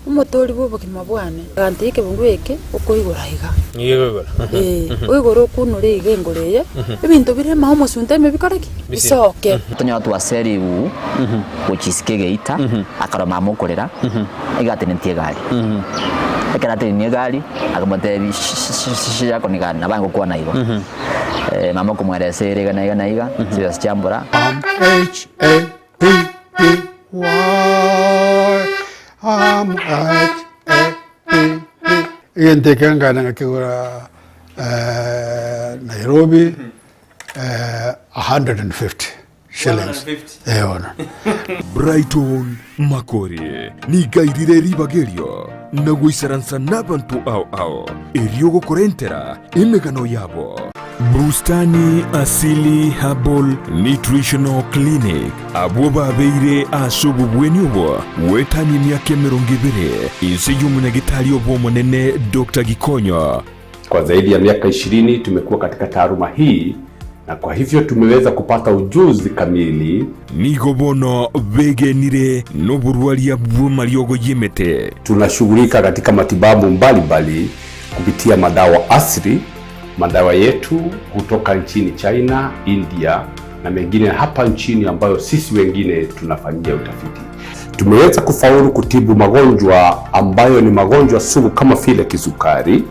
Omotoori bw'obogima bwane. Agantebia ekebungo eke okoigora iga. Ee, oigore okunure iga engoro eye, ebinto bire ime omosunte ime bikore ki? Bisoke. Tonyora twasera rigugu gochia isiko egeita, akarora mama okorera, iga atenetie egari. Ekero atenenie egari, akamotebia shi yako ni gani, nabo aye ngokwana igo. Mama okomweresa ere iga na iga na iga, chibesa chiambora. M H A P P Y M H A P P. Egento eke nkagenda ngakegora Nairobi 150 shillings. Eh bono. Brighton Makori nigo airire ribaga erio na goisaransa nabanto ao ao, erio gokorentera emegano yabo. Bustani Asili Herbal Nutritional Clinic, abwo babeire ase obobweni obo goetania emiaka 20 inse y'omonyagetari obo omonene Doctor Gikonyo. Kwa zaidi ya miaka 20 tumekuwa katika taaluma hii na kwa hivyo tumeweza kupata ujuzi kamili. Nigo bono begenire noborwaria bw'amariogo y'emete. Tunashughulika katika matibabu mbalimbali kupitia madawa asili, madawa yetu kutoka nchini China, India na mengine hapa nchini ambayo sisi wengine tunafanyia utafiti. Tumeweza kufaulu kutibu magonjwa ambayo ni magonjwa sugu kama vile kisukari,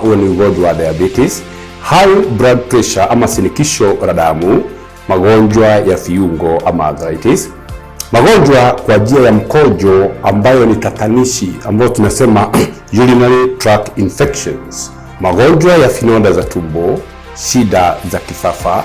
huo ni ugonjwa wa diabetes, high blood pressure ama shinikizo la damu, magonjwa ya viungo ama arthritis, magonjwa kwa njia ya mkojo ambayo ni tatanishi ambayo tunasema urinary tract infections, magonjwa ya vidonda za tumbo, shida za kifafa,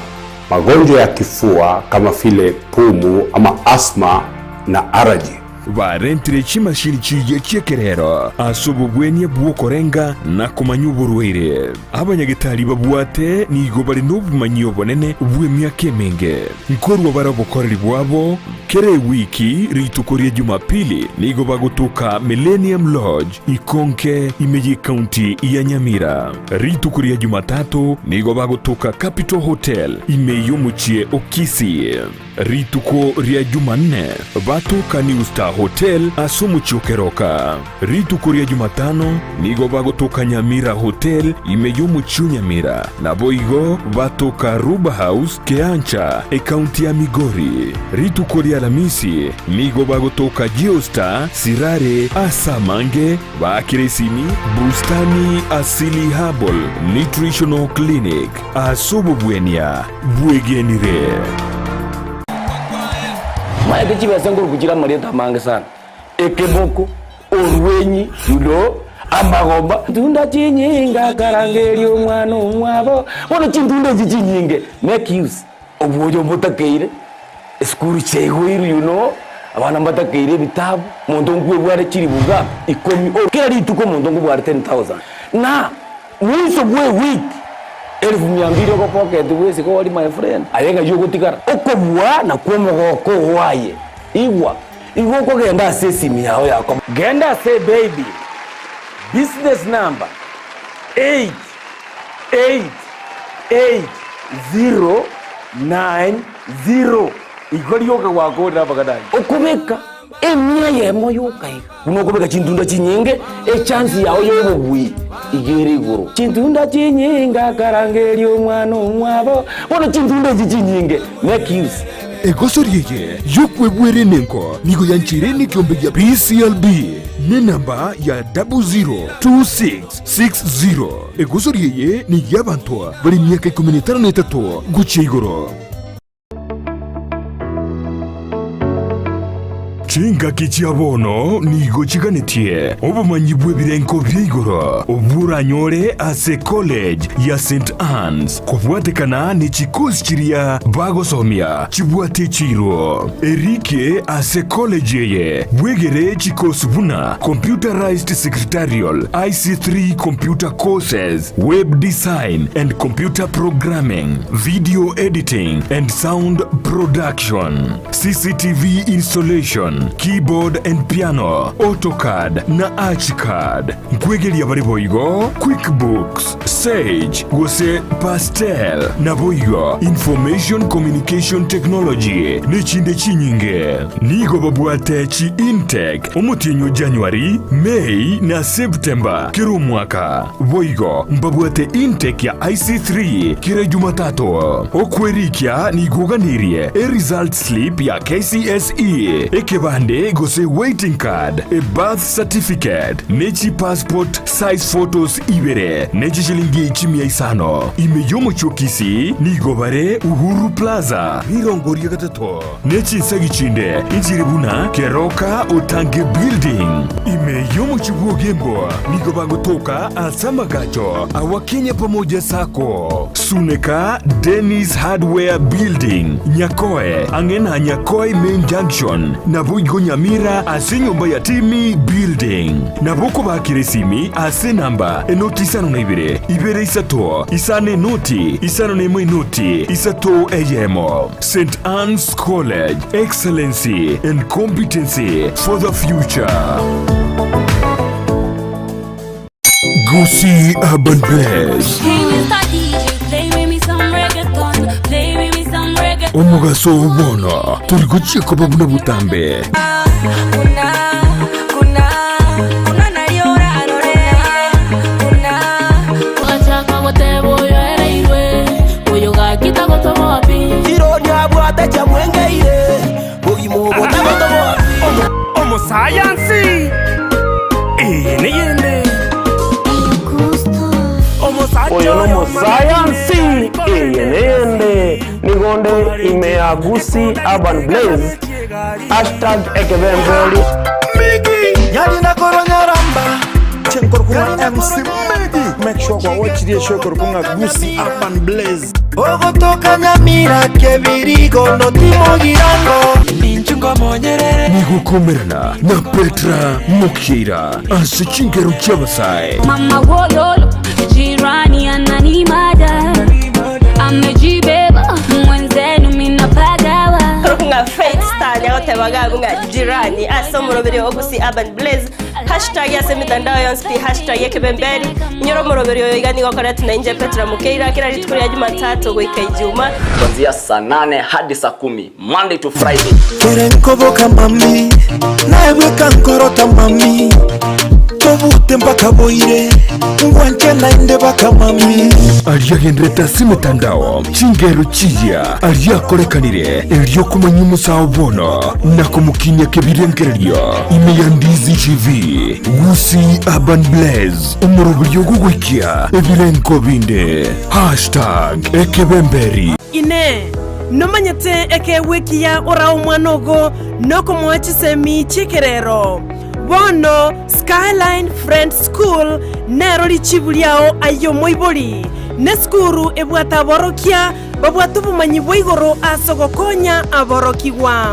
magonjwa ya kifua kama vile pumu ama asthma na allergy. Barentire chimashini chiria chi'ekerero ase obobwenia bw'okorenga na komanya oborwaire. Abanyagetari babwate nigo bare nobomanyi obonene bw'emiaka emenge. Nkorua bare obokoreri bwabo kera ewiki rituko ria Jumapili nigo bagotoka Millennium Lodge Ikonke ime y'ecounty ya Nyamira. Rituko ria Jumatatu nigo bagotoka Capital Hotel ime y'omochie o Kisii. Rituko ria Jumanne batoka New Star Hotel ase omochie o Keroka. Rituko ria Jumatano nigo bagotoka Nyamira Hotel ime y'omochie o Nyamira, naboigo batoka Ruba House Keancha ecounty ya Migori. Rituko ria Alamisi nigo bagotoka Geostar Sirare ase amange baakire esimi Bustani Asili Herbal Nutritional Clinic ase obobwenia bwegenire. Maete chibesa nkoruku chire amarieta amange sana, ekeboko, orwenyi, ndo, amagomba. Ntunda chinyinge akarangeria omwana omwabo, bono chintunda echi chinyinge make use obwoyo mbotakeire, esukuru chiaigoirwe you know, abana mbatakeire ebitabu, monto nkwebware chiribu ngapi? Ikomi, o kera rituko omonto nkobware 10,000 na mwiso bwa ewiki Elfu mia mbili oko pocket bwesike ori my friend aye ng'ai ogotigara okobua nakwo omogoko oo aye igwa igo okogenda ase esimi yao yako genda ase baby business number 8 8 8 0 9 0 igo rioka gwakorire amang'ana ayio okobeka Emia eyemo yoka iga. Buna okobeka chintunda chinyinge, echansi yao y'obobui iga ere igoro. Chintunda chinyinge akarangeria omwana omwabo. Bono chintunda echi chinyinge, make use. Egosori eye y'okwebwera enengo nigo yancheire nekiombe gia PCLB nenamba ya 002660. Egosori eye ney'abanto bare emiaka ikomi na etano na etato gochia igoro. Chingaki chia bono nigo chiganetie obomanyi bw'ebirenko bia igoro obwo oranyore ase College ya St Anne's kobwatekana ne chikosi chiria bagosomia chibwate chiiro. Erike ase college eye bwegere chikosi buna Computerized Secretarial, IC3 Computer Courses, Web Design and Computer Programming, Video Editing and Sound Production, CCTV Installation, Keyboard and Piano, AutoCAD na ArchiCAD. Nkwegeria bare boigo QuickBooks, Sage gose Pastel, naboigo Information Communication Technology nechinde chinyinge. Nigo babwate chi intake omotienyi o January, May na September kera omwaka. Boigo mbabwate intake ya IC3 kera Jumatatu. Okwerikia nigo oganirie e result slip ya KCSE, ekebande gose waiting card, e birth certificate, ne chi passport size photos ibere, ne chishilingi chimia isano. Ime y'omochie o Kisii nigo bare Uhuru Plaza, rirongo ria gatato, ne chinsegi chinde inchire buna Keroka Otange Building. Ime y'omochie bw'Ogembo nigo bagotoka ase amagacho a Wakenya Pamoja Sacco, Suneka Dennis Hardware Building, Nyakoe, ang'e na Nyakoe Main Junction, naboigo Nyamira ase enyomba ya Timmy Building. Nabo okobakera esimi ase enamba enoti isano na ibere, Ibere isato, isano enoti, isano nemo enoti, isato eyemo. St Anne's College, excellency and competency for the future. Gusii Urban Blaze. Hey, Mr. DJ, play with me some reggaeton. Play with me some reggaeton. Omogaso oo bono tori gochia koba buna botambe. Ogachaka goteba oyo ereirwe, oyo gaki tagotoboa pi. Ironi abwate chamwengeire bogima obo tagotoboa Omosayansi eye neyende Oyo nomosayansi eye neyende nigonde ime ya Gusii Urban Blaze hashtag ekebemberi Nyarina koronyaramba Chenkorkunga MC Medi Make sure kwa watch the show korkunga Gusii Urban Blaze Ogotoka Nyamira kebirigo notimogirango Nigokomerana na Petra Mokira ase chingero chi'abasae. Mama wololo, jirani ananimada, amejibeba mwenzenu minapagawa. Nga Faith Star nyagotebaga nga jirani ase omoroberi o Gusii Urban Blaze hashtag ase emitandao yonsi pi hashtag ekebemberi nyora omoroberi oyo iga nigo okoreti na inche Petra Mukeira kera rituko ria Jumatatu goika Ijuma kuanzia saa 8 hadi saa 10 Monday to Friday. Kerenkoboka mami naebweka nkorota mami tobute mpaka boire ngwanche nainde baka mami Ariagenderete ase emetandao chingero chiya ariakorekanire eriokomanya omosawo bono na komokinya kebirengererio ime ya Ndizi TV Gusii Urban Blaze omoroberi ogogoikia ebirengo binde hashtag ekebemberi. Inee! Nomanyete ekeegwa ekiya orae omwana ogo nokomoa chisemi chi'ekerero? Bono Skyline Friends School nero richibu riao aye omoibori, nesukuru ebwate aborokia babwate obomanyi bwa igoro ase ogokonya aborokigwa.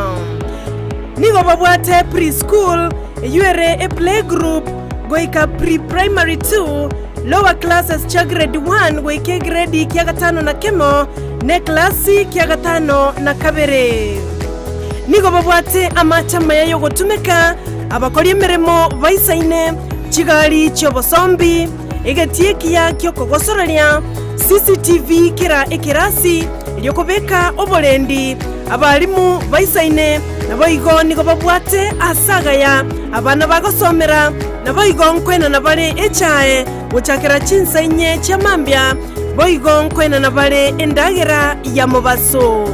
Nigo babwate pre-school, eyio ere eplaygroup goika pre-primary two, lower classes chia grade one goika egredi kia gatano na kemo, na eklasi kia gatano na kabere. Nigo babwate amache amaya y'ogotumeka, abakori emeremo baisaine, chigari chi'obosombi, egetii ekiya ki'okogosoreria, CCTV kera ekerasi, erio kobeka oborendi, abalimu baisaine, naboigo nigo babwate aase agaya abana bagosomera, naboigo nkoenana bare echae gochakera chinsa inye chia mambia, boigo nkoenana bare endagera ya mobaso.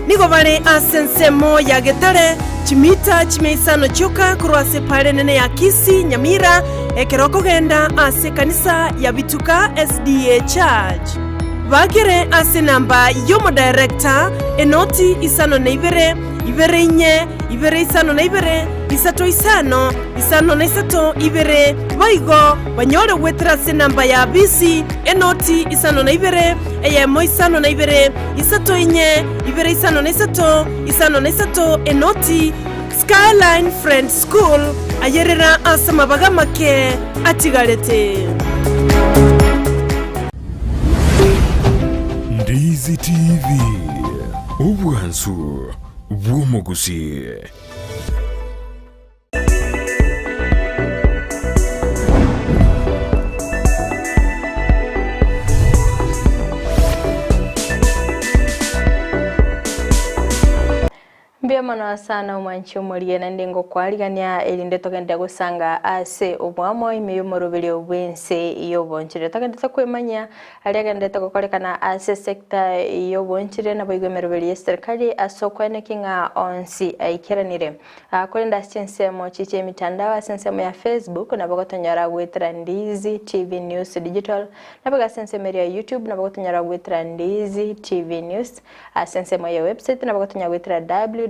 Nigo bare ase ensemo ya Getare, chimita chimia isano chioka korwa ase epaara enene ya Kisii, Nyamira, ekero okogenda ase ekanisa ya Bituka SDA Church. Bakere ase enamba y'omodirector, enoti isano na ibere, ibere inye, ibere isano na ibere, isato isano, isano na isato ibere, boigo banyore goetera ase enamba ya bisi, enoti isano na ibere, eyemo isano na ibere, isato inye, ibere isano na isato, isano na isato, enoti, Skyline Friends School, ayerera ase amabaga amake atigarete. Ndizi TV, obwansu bw'omogusii. Mbuya mono sana omwanchi omorie naende ngokwarigania erinde togende gosanga ase obwamo ime y'omoroberio bw'ense y'obonchire. Togendete kwemanyia aria agenderete gokorekana ase sector y'obonchire naboigo emeroberio y'eserikali ase okweneki ng'a onsi aikeranire. Korende ase chinsemo chi chi'emitandao ase ensemo ya Facebook nabo gotonyora goetera Ndizi TV News Digital, naboigo ase ensemo eria ya YouTube nabo gotonyora goetera Ndizi TV News, ase ensemo ya website nabo gotonyora goetera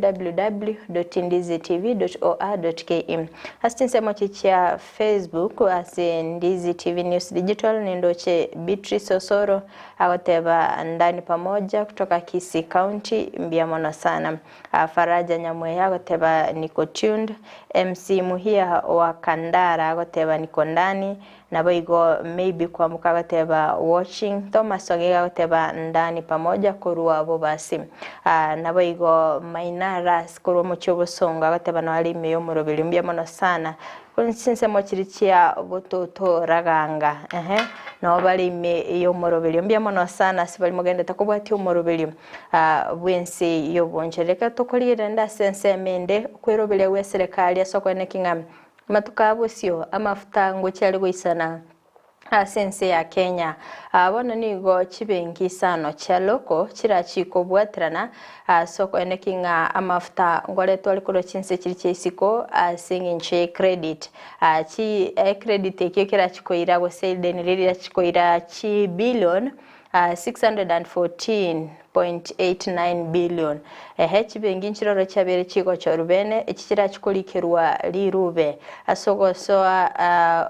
www.ndizitv.or.ke. Ase chinsemo chi chia Facebook ase Ndizi TV News Digital nindoche Beatrice Osoro agoteba ndani pamoja kutoka Kisii County mbuya mono sana. Faraja Nyamweya agoteba niko tuned, MC Muhia wa Kandara agoteba niko ndani, Naboigo maybe Kwamboka agoteba watching, Thomas Ogega agoteba ndani pamoja korwa Bobasi. Naboigo Maina Ras korwa omochie o Bosongo agoteba noare ime y'omoroberi mbuya mono sana. Chinsemo chiria chia bototo raganga ehe nabo bare ime y'omoroberio mbuya mono sana ase baria mogendete kobwatia omoroberio bw'ense y'obonchore. Reka tokorigerera rende ase ensemo ende okweroberia gw'eserekari ase okoeneki ng'a amatuko a bosio amafuta ngochia are goisana ase ense ya Kenya. Bono nigo chibenki isano chia local chirachie kobwaterana ase okoeneki ng'a amafuta ngoretwa are korwa chinse chiria chia isiko ase eng'encho ye credit. Chi ecredit ekio kerachie koira gose edeni riria rirachie koira chibillion 614.89 billion. Ehe, chibenki nchiroro chiabeire chigochorwa bene, echi chirachie korikerwa rirube ase ogosoa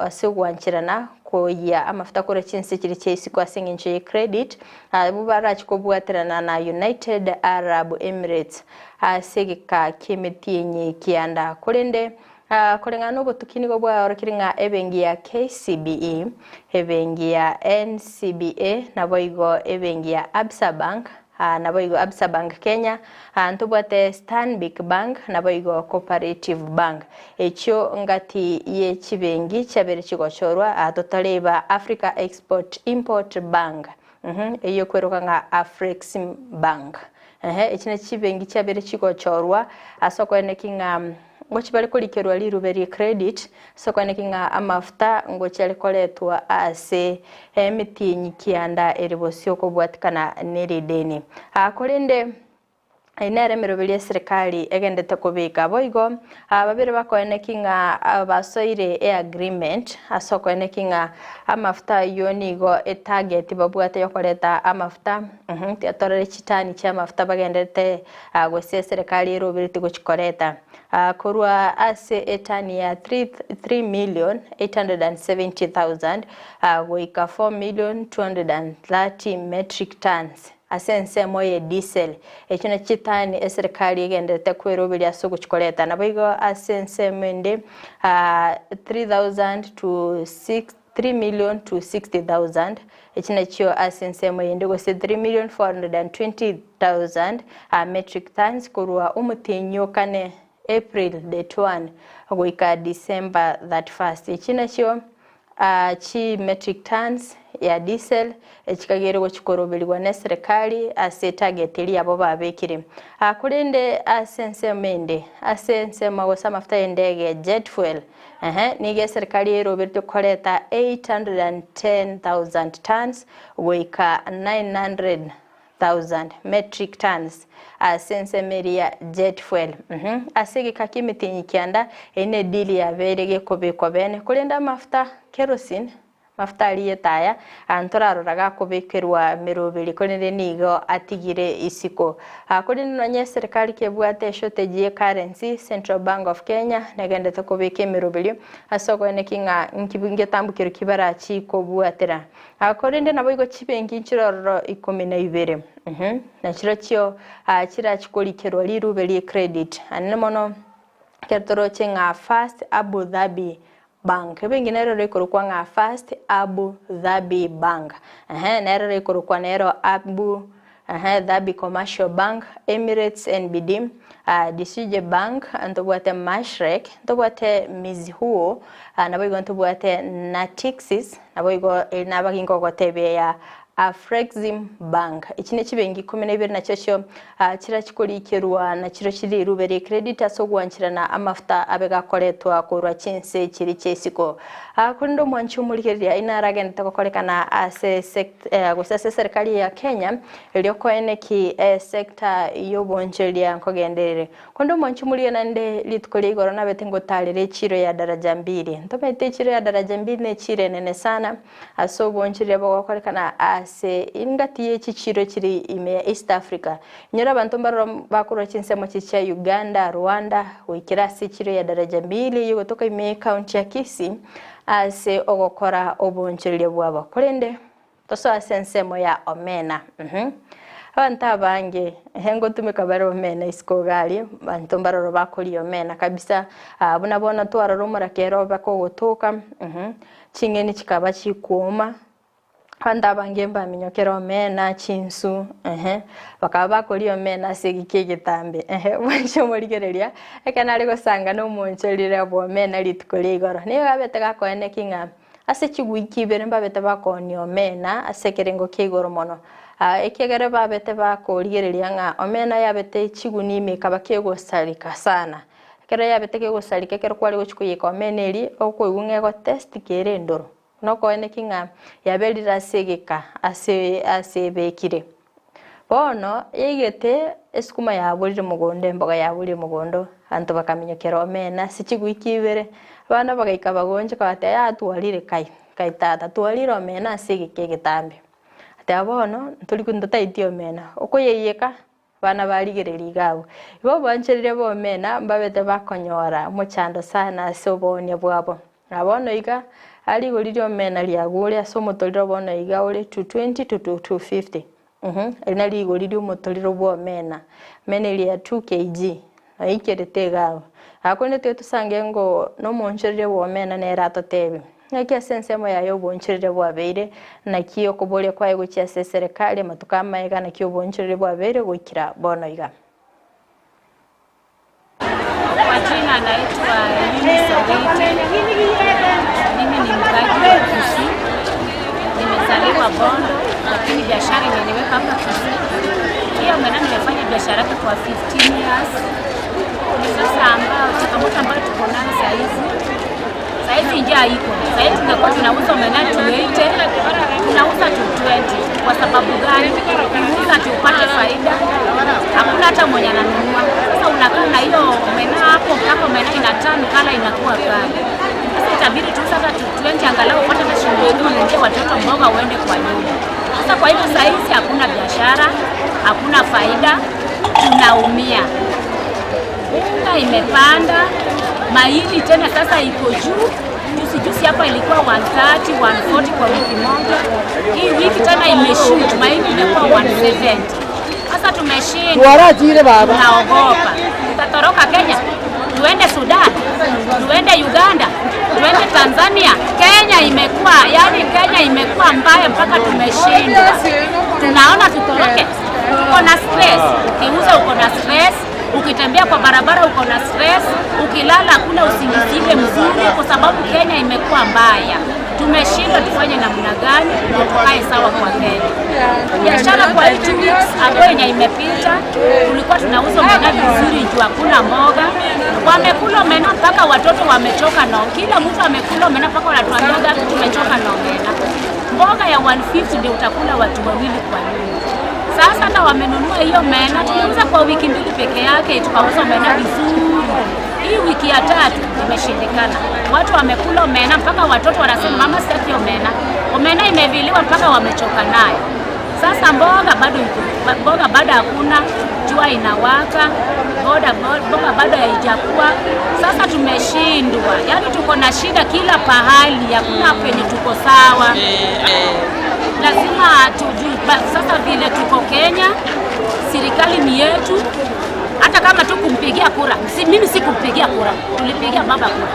ase ogwancherana koyia amafuta korwa chinse chiria chia isiko ase eng'encho ye credit, abwo barachie kobwaterana na United Arab Emirates ase egeka ki'emetienyi kianda. Korende Koreng'ana nobotuki nigo bwaorokirie ng'a ebenki ya KCBE, ebenki ya NCBA, naboigo ebenki ya Absa Bank, naboigo Absa Bank Kenya, ntobwate Stanbic Bank, naboigo Cooperative Bank. Echio ngati ye chibenki chiabeire chigochorwa totareba Africa Export Import Bank, eyio ekweroka ng'a Afrexim Bank. Echi nachi chibenki chiabeire chigochorwa ase okoeneki ng'a Ngochia bare korikerwa rirube rie credit ase okwaneki ng'a amafuta ngochia are koretwa ase emetienyi kianda ere bosio okobwatikana ne rideni. Korende eye nere emeroberi eserikari egendete kobeka. Boigo babere bakoeneki ng'a basoire eagreement ase okoeneki ng'a amafuta ayio nigo etarget babwate yokoreta amafuta, tiatorere chitani chia amafuta bagenderete gose eserekari erobereti gochikoreta korwa ase etani ya 3,870,000 goika 4,230,000 metric tons ase ensemo ye diesel. Echio nachio chitani eserekari egenderete kweroberia ase ogochikoreta. Naboigo ase ensemo ende 3,000 to 6 3,260,000, echi nachio ase ensemo eyende gose 3,420,000 metric tons korwa omotienyi o kane, April date 1, goika December 31st. Echi nachio chi metric tons ya diesel chikageire gochi koroberigwa neserekari ase etarget eria yabo babekire. Korende ase ensemo ende, ase ensemo gose amafuta y'endege jet fuel, Ehe, nigo eserikari eroberetwe koreta 810,000 tons goika 900,000 metric tons ase ensemo eria ya jet fuel. Mhm, ase egeka ki'emetienyi kianda, eyio ne deal yabeire gekobekwa bene, korende amafuta, kerosene, Mafuta aria y'etaya ntorarora gakobekerwa meroberi, korende nigo atigire isiko. Korende nonya eserikari kebwate eshortage ye currency, Central Bank of Kenya negendete kobeka emeroberio ase okoeneki ng'a ngetambo keria barachi kobwatera. Korende naboigo chibenki nchire ororo ikomi na ibere, nachirochio chirachi korikerwa rirube rie credit. Anene mono ekero toroche ng'a First Abu Dhabi Bank. Ebenki nero ere ekorokwa ng'a First Abu Dhabi Bank. Ehe, nero ere ekorokwa nero Abu ehe, Dhabi Commercial Bank, Emirates NBD, ah, Disuje Bank, ntobwate Mashreq, ntobwate Mizuho, ah, naboigo ntobwate Natixis, naboigo eri nabaki nkogotebia ya Afrexim Bank. Echi ne chibenki ikomi na ibere nachio chio chira chikorikerwa na chiro chire rirube rie credit ase ogwancherana amafuta abe gakoretwa korwa chinse chiria chia isiko. Korende omwanchi omorigereria aye naragendete gokorekana ase gose ase eserikari ya Kenya erio koeneki esector y'obonchoreria nkogenderere. Korende omwanchi omorigereria naende rituko ria igoro nabete ngotarera echiro ya Daraja Mbili. Ntomanyete echiro ya Daraja Mbili ne echiro enene sana. Ase obonchoreria bogokorekana ase engati ye chichiiro chire ime ya East Africa. Inyora abanto mbaroro bakorwa chinsemo chiria chia Uganda, Rwanda, goikera ase echiro ya Daraja Mbili eyio egotoka ime ye county ya Kisii ase ogokora obonchoreria bwabo. Korende tosoe ase ensemo ya omena. Abanto abange ehe ngotumeka bare omena isiko iga aria, abanto mbaroro bakoria omena kabisa, buna bono twarora omorakera obe kogotoka, ching'eni chikaba chikuoma, abanto abange mbaminyokere omena, chinsu, ehe, bakaba bakoria omena ase egeka egetambe, ehe, bwanche omorigereria, ekero nare gosanga na omonchorire bwa omena rituko ria igoro, nigo abete gakoeneki ng'a Ase chigwiki ibere mbabete bakoonia omena ase ekerengo kia igoro mono, ekiagera babete bakorigereria ng'a omena yabete chigunia ime ekaba kegosareka sana. Ekero yabete kegosareka ekero kware gochia koiyeka omena eria, okoigwa ng'a egotest kere endoro. Nokoeneki ng'a yaberire ase egeka ase ase ebekire. Bono yaigete esukuma yaborire mogondo, emboga yaborire mogondo, abanto bakaminyokera omena ase chigwiki ibere, abana bagaika bagonchoka bagateba yaya twarire kai, kai tata twarire omena ase egeka egetambe. Agateba bono ntori ntotaeti omena, okoyeiyeka abana barigereria iga abwo. Igo obwanchereri bwa omena mbabete bakonyora omochando sana ase oboonia bwabo. Na bono iga, rigori ri'omena riagure ase omotorero bono iga ore 220 to 250. Uhum, eri nari rigori ri'omotorero bw'omena, omena eria ya 2 kg, naikerete iga abwo. Aa korende tiga tosange ngo nomoonchoreria bw'omena nere atotebie, ng'aki ase ensemo yaye oboonchoreria bwabeire, naki okoboria kwaye gochia ase eserekari amatuko amaega naki oboonchoreria bwabeire goikera bono iga. Kwa jina naitwa Eunice Owiti. Mimi ni mkaji wa Kisii. Nimezaliwa Bondo, lakini biashara imeniweka hapa Kisii. Hiyo maana nimefanya biashara yake kwa 15 years. Sasa ambao changamoto ambayo tuko nayo saa hizi saa hizi njaa iko. Saa hizi tungekuwa tunauza omena 280, tunauza 220. Kwa sababu gani? Ukiuza tupate faida, hakuna hata mwenye ananunua. Sasa unakaa na hiyo omena hapo mpaka omena ina turn kala inakuwa kali. Sasa itabidi tuuze hata 220 angalau upate hata shilingi kumi ununulie watoto mboga uende kwa nyumba. Sasa kwa hivyo saa hizi hakuna biashara, hakuna faida, tunaumia. Unga imepanda, mahindi tena sasa iko juu. Juzi juzi hapa ilikuwa 130, 140 kwa wiki moja. Hii wiki tena imeshoot, mahindi imekuwa 170. Sasa tumeshindwa, Tuwarachire baba. tunaogopa tutatoroka Kenya tuende Sudan, tuende Uganda, tuende Tanzania. Kenya imekuwa yani, Kenya imekuwa mbaya mpaka tumeshindwa, tunaona tutoroke. Uko na stress, ukiuza uko na stress, ukitembea kwa barabara uko na stress, ukilala hakuna usingizi ile mzuri, kwa sababu Kenya imekuwa mbaya. Tumeshindwa tufanye namna gani ndio tukae sawa kwa Kenya. Biashara kwa hii 2 weeks ambayo yenye imepita, tulikuwa tunauza omena vizuri juu hakuna mboga. Wamekula omena mpaka watoto wamechoka na kila mtu amekula omena mpaka wanatuambiaga tumechoka na omena. Mboga ya 150 ndio utakula watu wawili kwa nyumba. Sasa hata wamenunua hiyo omena, tuliuza kwa wiki mbili peke yake, tukauza omena vizuri. Hii wiki ya tatu imeshindikana, watu wamekula omena mpaka watoto wanasema mama, sitaki omena. Omena imeviliwa mpaka wamechoka nayo. Sasa mboga bado iko, mboga bado hakuna, jua inawaka, boda mboga bado haijakuwa. Sasa tumeshindwa, yaani tuko na shida kila pahali, hakuna penye tuko sawa. Lazima tujue sasa vile tuko Kenya, serikali ni yetu. Hata kama tu kumpigia kura, si, mimi sikumpigia kura, tulipigia baba kura,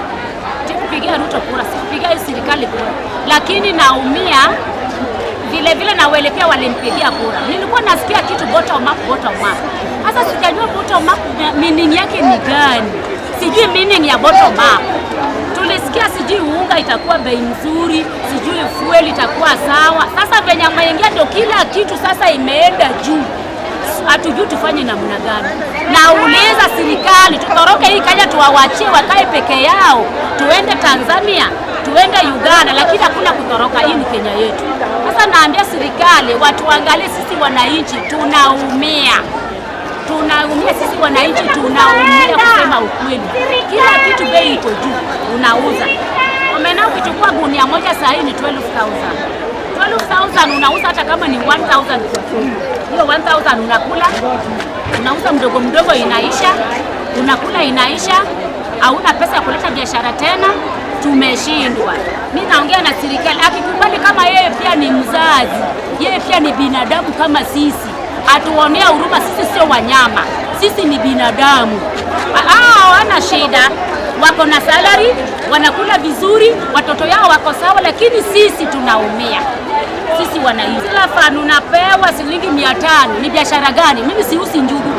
sikupigia Ruto kura, sikupigia hii serikali kura, lakini naumia vile vile na wale pia walimpigia kura. Nilikuwa nasikia kitu bottom up, bottom up. Sasa sijajua bottom up meaning yake ni gani, sijui meaning ya bottom up. Tulisikia sijui unga itakuwa bei nzuri, sijui fuel itakuwa sawa. Sasa venye ameingia ndio kila kitu sasa imeenda juu, hatujui tufanye namna gani. Nauliza serikali tutoroke hii Kenya, tuwawachie wakae peke yao, tuende Tanzania, tuende Uganda, lakini hakuna kutoroka. Hii ni Kenya yetu. Sasa naambia serikali watuangalie sisi wananchi, tunaumia tunaumia sisi wananchi, tunaumia kusema ukweli. Kila kitu bei iko juu, unauza omena, ukichukua gunia moja saa hii ni 12,000. 12,000 unauza hata kama ni 1,000 kwa fungu. Hiyo 1,000 unakula, unauza mdogo mdogo, inaisha, unakula inaisha, hauna pesa ya kuleta biashara tena. Tumeshindwa. Mi naongea na serikali, akikubali kama yeye pia ni mzazi, yeye pia ni binadamu kama sisi, Atuonee huruma, sisi sio wanyama, sisi ni binadamu. Hao hawana shida, wako na salary, wanakula vizuri, watoto yao wako sawa, lakini sisi tunaumia sisi wananchi. Kila fan unapewa shilingi 500, ni biashara gani? Mimi siusi njugu,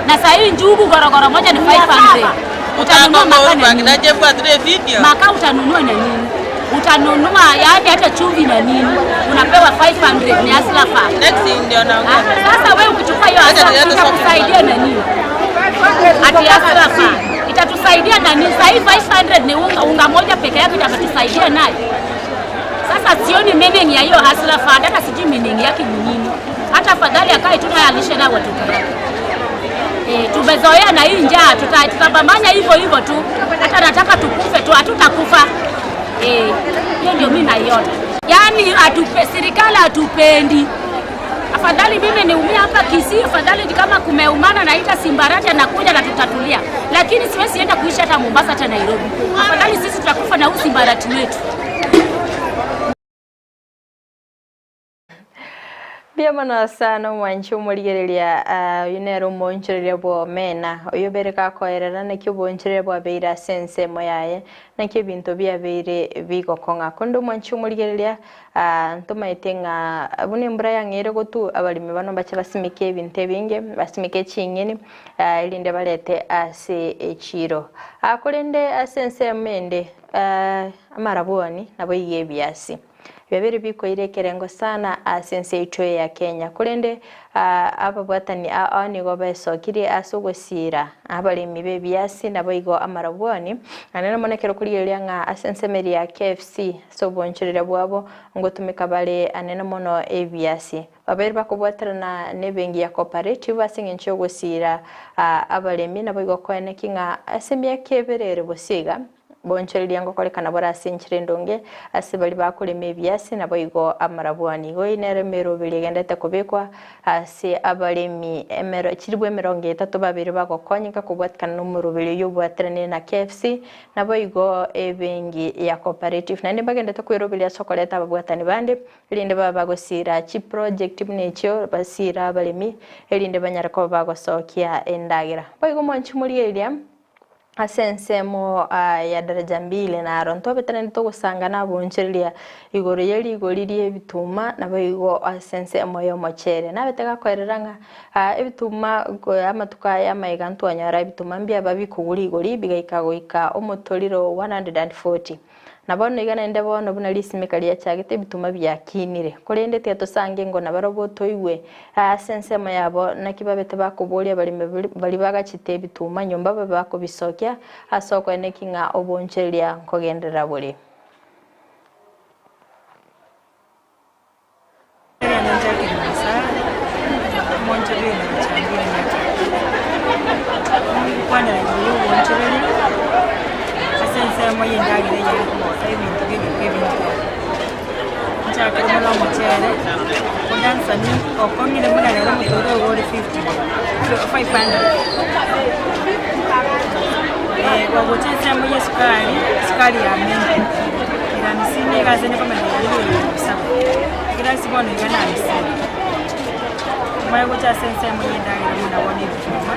na saa hii njugu gorogoro moja ni 500. Utanunua makaa na nini? Makaa utanunua na nini? Utanunua yaani hata chumvi na nini? Unapewa 500 ni Hustler Fund. Ah, sasa wewe ukichukua hiyo Hustler Fund itakusaidia na nini? Ati Hustler Fund itatusaidia na nini? Sasa hii 500 ni unga, unga moja peke yake itatusaidia nayo. Sasa sioni meaning ya hiyo Hustler Fund, hata sijui meaning yake ni nini. Hata afadhali akae tu naye alishe na watoto wake. E, tumezoea na hii njaa, tutapambana hivyo hivyo tu. Hata nataka tukufe tu, hatutakufa. Eh, hiyo ndio mimi naiona. Yaani atupe, serikali hatupendi. Afadhali mimi niumie hapa Kisii, afadhali ni kama kumeumana naita Simbarati anakuja na tutatulia, lakini siwezi enda kuishi hata Mombasa hata Nairobi. Afadhali sisi tutakufa na huu Simbarati wetu. Mbuya mono sana omwanchi omorigereria oyo nere omoonchoreria bw'omena, oyo obere gakoerera naki oboonchoreria bwabeire ase ensemo yaye, naki ebinto biabeire bigokong'a. Korende omwanchi omorigereria ntomaete ng'a buna embura yang'eire gotwa abaremi bano mbache basimeke ebinto ebinge, basimeke ching'eni erinde barete ase echiro. Korende ase ensemo ende amarabwoni naboigo ebiasi. Biabeire bikoira ekerengo sana ase ense yaito ya Kenya. Korende ababwatani ao nigo besokirie ase ogosiira abaremi b'ebiasi naboigo amarabwoni. Naende mono ekero okorigereria ng'a ase ensemo eria ya KFC ase obonchoreria bwabo ngotumeka bare anene mono ebiasi. Babeire bakobwaterana nebenki ya Cooperative ase engencho y'ogosiira abaremi naboigo koeneki ng'a ase emiaka ebere ere bosio iga, Bonchoreria ngokorekana bore ase enchera endonge ase baria bakorema ebiasi, naboigo amarabwani. Igo eyio nero emeroberi egenderete kobekwa ase abaremi emero chilifu 30 babeire bagokonyeka kobwatikana nomoroberi oyio obwateranire na KFC, naboigo ebenki ya Cooperative. Naende mbagenderete kweroberia ase okoreta ababwatani bande, erinde babe bagosiira chiproject buna echio, basiire abaremi, erinde banyare koba bagosokia endagera. Boigo mwanche morigereria. Ase ensemo ya daraja mbili naro ntobete naende togosangana abonchoreria igoro ye rigori ri'ebituma, naboigo ase ensemo y'omochere. Nabete gakoerera ng'a ebituma amatuko aya amaiga ntwanyora ebituma mbiaba bikogwa rigori bigaika goika omotoriro 140. Na bono iga naende bono buna risimeka riachagete ebituma biakinire. Korende tiga tosange ngo nabarobwo toigwe ase ensemo yabo naki babete bakoboria abaremi baria bagachete ebituma nyomba babe bakobisokia ase okoeneki ng'a obonchoreria nkogenderera bore. Ekero bono iga nabisire, omanye gocha ase ensemo ya endagera buna bono ebituma,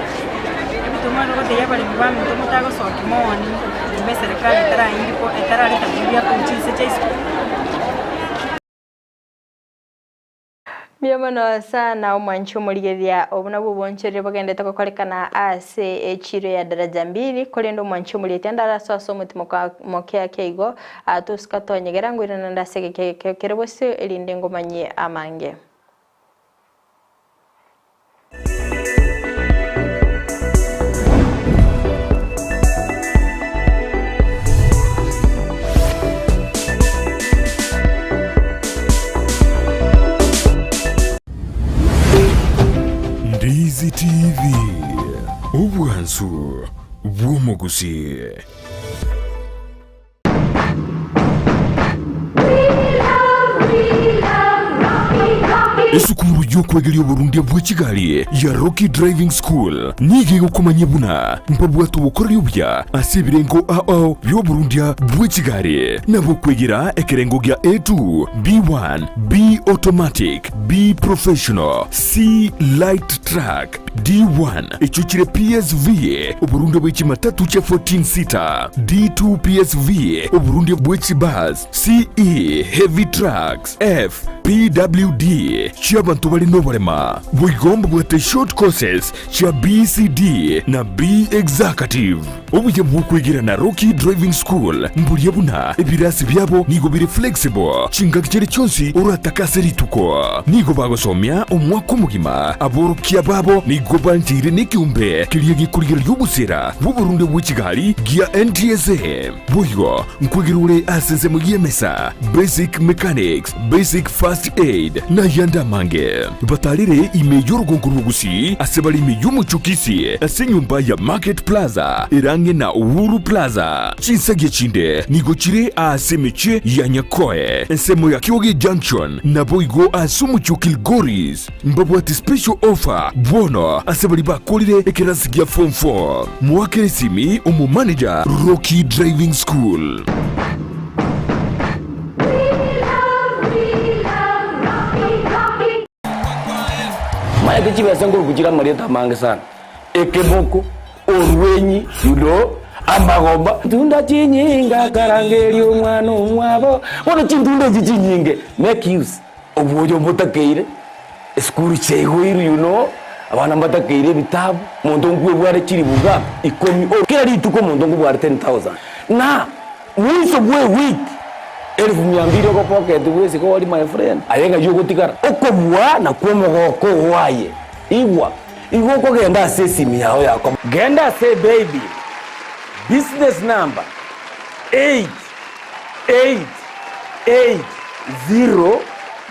ebituma nogotebia abaremi baminto motagosokia mooni nyuma eserekari etaraindikwa etarareta biria biakorwa chinse chia isiko. Mbuya mono sana omwanchi omorigereria obo nabwo obonchoreria bogendete gokorekana ase echiro ya daraja mbili korende omwanchi omorigereria ndare ase ase omotimo moke ake igo Tosuka tonyegera ngoirana naende ase egeka eke kere bosio, erinde ngomanyie amange. Ndizi TV, obwansu bw'omogusii. Esukuru y'okwegeria oborundia bwe chigari ya Rocky Driving School nigo egokomanyia buna mbabwate obokoreri obuya ase ebirengo ao ao bi'oborundia bwe chigari, nabo okwegera ekerengo gia A2, B1, B Automatic, B Professional, C Light Truck, D1 echio chire PSV, oborundia bwe chimatatu chia 14 seater, D2 PSV, oborundia bwe chibus, CE Heavy Trucks, F PWD chi'abanto bare noborema. Boigo mbabwate short courses chia BCD na B Executive. Obuya bw'okwegera na Rocky Driving School mboria buna ebirasi biabo nigo bire flexible chingaki chiria chionsi oratake ase rituko. Nigo bagosomia omwaka omogima. Aborokia babo nigo bancheire nekeombe keria gekorigereria obosera bw'oborundia bwe chigari gia NTSA. Boigo nkwegera ore ase ensemo y'emesa, basic mechanics, basic first aid, na ayande amange. Batarere ime y'orogongo rw'Ogusii ase bare ime y'omochie o Kisii ase enyomba ya Market Plaza ere ang'e na Uhuru Plaza. Chinsagia chinde nigo chire aase emechie ya Nyakoe, ensemo ya Kioge Junction, naboigo ase omochie o Kilgoris. Mbabwate special offer bono ase baria bakorire ekerasi gia form 4. Moakere esimi omomanager Rocky Driving School. Maete chibesa nkoruku chire amarieta amange sana, ekeboko, orwenyi, you know, amagomba. Tunda chinyinga akarangeria omwana omwabo, bono chintunda echi chinyinge, make use. Oboyo mbotakeire, esukuru chiaigoirwe you know, abana mbatakeire ebitabu, omonto nkwebware chilifu ngapi? Ikomi, o kera rituko omonto nkobware 10,000 na mwiso bwa ewiki elfu mia mbili ogopocket bwesike ori my friend, aye ng'ai ogotigara? Okobua nakwo omogoko oo aye, igwa, igo okogenda ase esimi yao yako. Genda ase ebaybill, business number 8.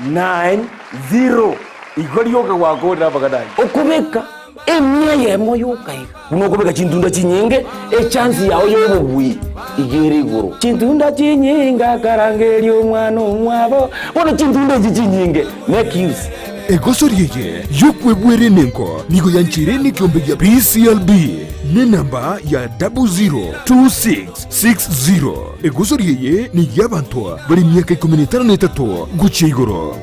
88090 Igo rioka gwakorire amang'ana ayio. Okobeka emia eyemo yoka iga buna okobeka chintunda chinyinge, echance yao y'obobui iga ere igoro. Chintunda chinyinge akarangeria omwana omwabo, bono chintunda echi chinyinge make use. Egosori eye y'okwebwera enengo nigo yancheire nekeombe gia BCLB nenamba ya 0026. 60. Egosori eye ney'abanto bare emiaka 53 gochia igoro.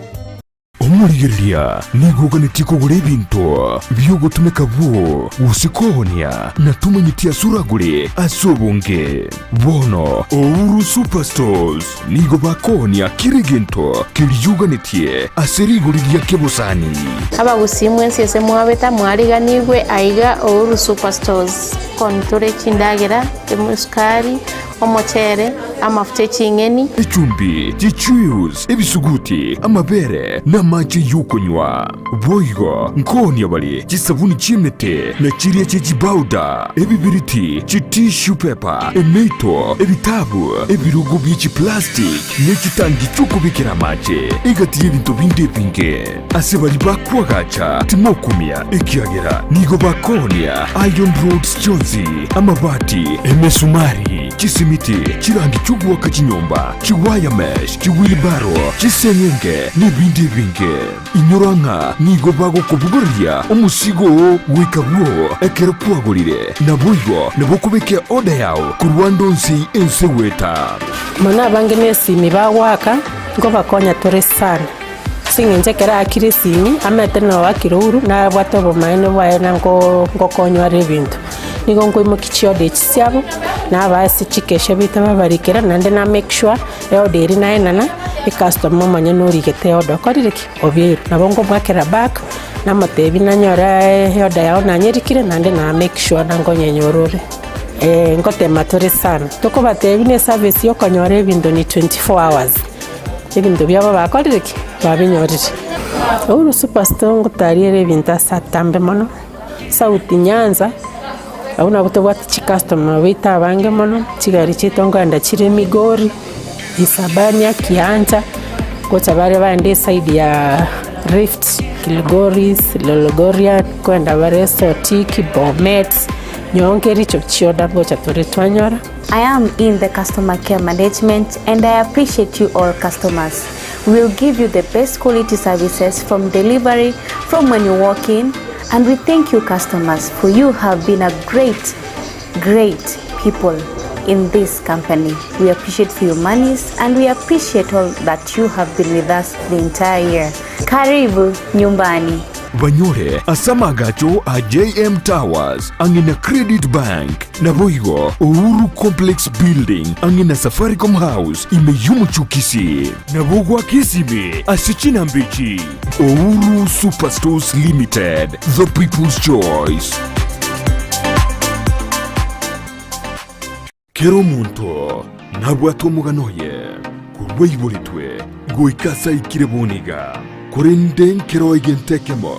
Omorigereria nigo oganetie kogora ebinto bi'ogotumeka bwoo gose koonia, na tomanyeti ase oragore ase obonge. Bono Ouru Superstores nigo bakoonia kera egento keria oganetie ase rigori ria kebosani. Abagusii mwensi ase mwabeta mwariganigwe aiga Ouru Superstores. Kontore chindagera, esukari, omochere, amafuta e ching'eni. Echumbi, chichuius, ebisuguti, amabere, na amache y'okonywa. Boigo nkoonia bare chisabuni chi'emete, na chiria chie chibauda, ebibiriti, chitissue paper, emeito, ebitabu, ebirogo bie chiplastic, ne chitangi chi'okobekera amache, egati y'ebinto binde ebinge. Ase baria bakoagacha timokumia, ekiagera nigo bakoonia iron rods chionsi, amabati, emesumari, chisimiti, chirangi chi'ogoaka chinyomba, chiwire mesh, chiwheelbarrow, chiseng'enge, nebinde ebinge. Inyora ng'a nigo bagokobogoreria omosigo oo goika bwoo ekero kwagorire, naboigo nabo okobeka eorder yao korwa ande onsi ense goeta. Mono abange nesimi bagoaka, nkobakonya tore sana. Ase eng'encho ekero aakire esimi, amaete na oakire ouru, nabwate obomaene bwaye na nko nkokonywa are ebinto. Nigo nkoimokia chiorder echi chiabo, nabaa ase chikesha baito babarikera, naende na make sure, eorder eria naenana, ecustomer omonyene origete eorder okorire ki? Obeirwe. Nabo nkomoakera back, namotebia nanyora eorder yao nanyerikire, naende na make sure na nkonyenyora ore. Nkotema tore sana, tokobatebia na eservice ya okonyora ebinto ni 24 hours. Ebinto biabo bakorire ki? Babinyorire. Uhuru Superstore ngotariere ebinto ase atambe mono, South Nyanza, abwo nabo tobwate chicustomer baito abange mono, chigari chiaito nkoenda chire Migori, Isabania, Kiancha, gocha bare baende eside ya Rift, Kilgoris, Lologorian, nkoenda bare Sotik, Bomet, nyowe Kericho chioda ngocha tore twanyora. I am in the customer care management and I appreciate you all customers. We will give you the best quality services from delivery, from when you walk in, and we thank you customers for you have been a great, great people in this company. We appreciate for your monies and we appreciate all that you have been with us the entire year. Karibu nyumbani. Banyore ase amagacho a JM Towers ang'e na Credit Bank, naboigo Uhuru Complex Building ang'e na Safaricom House ime y'omochie o Kisii. Nabo goaka esimi ase chinamba echi, Uhuru Superstores Limited, the people's choice. Kera omonto nabwate omogano oye korwa aiboretwe goika ase aikire bono iga, korende nkero egento ekemo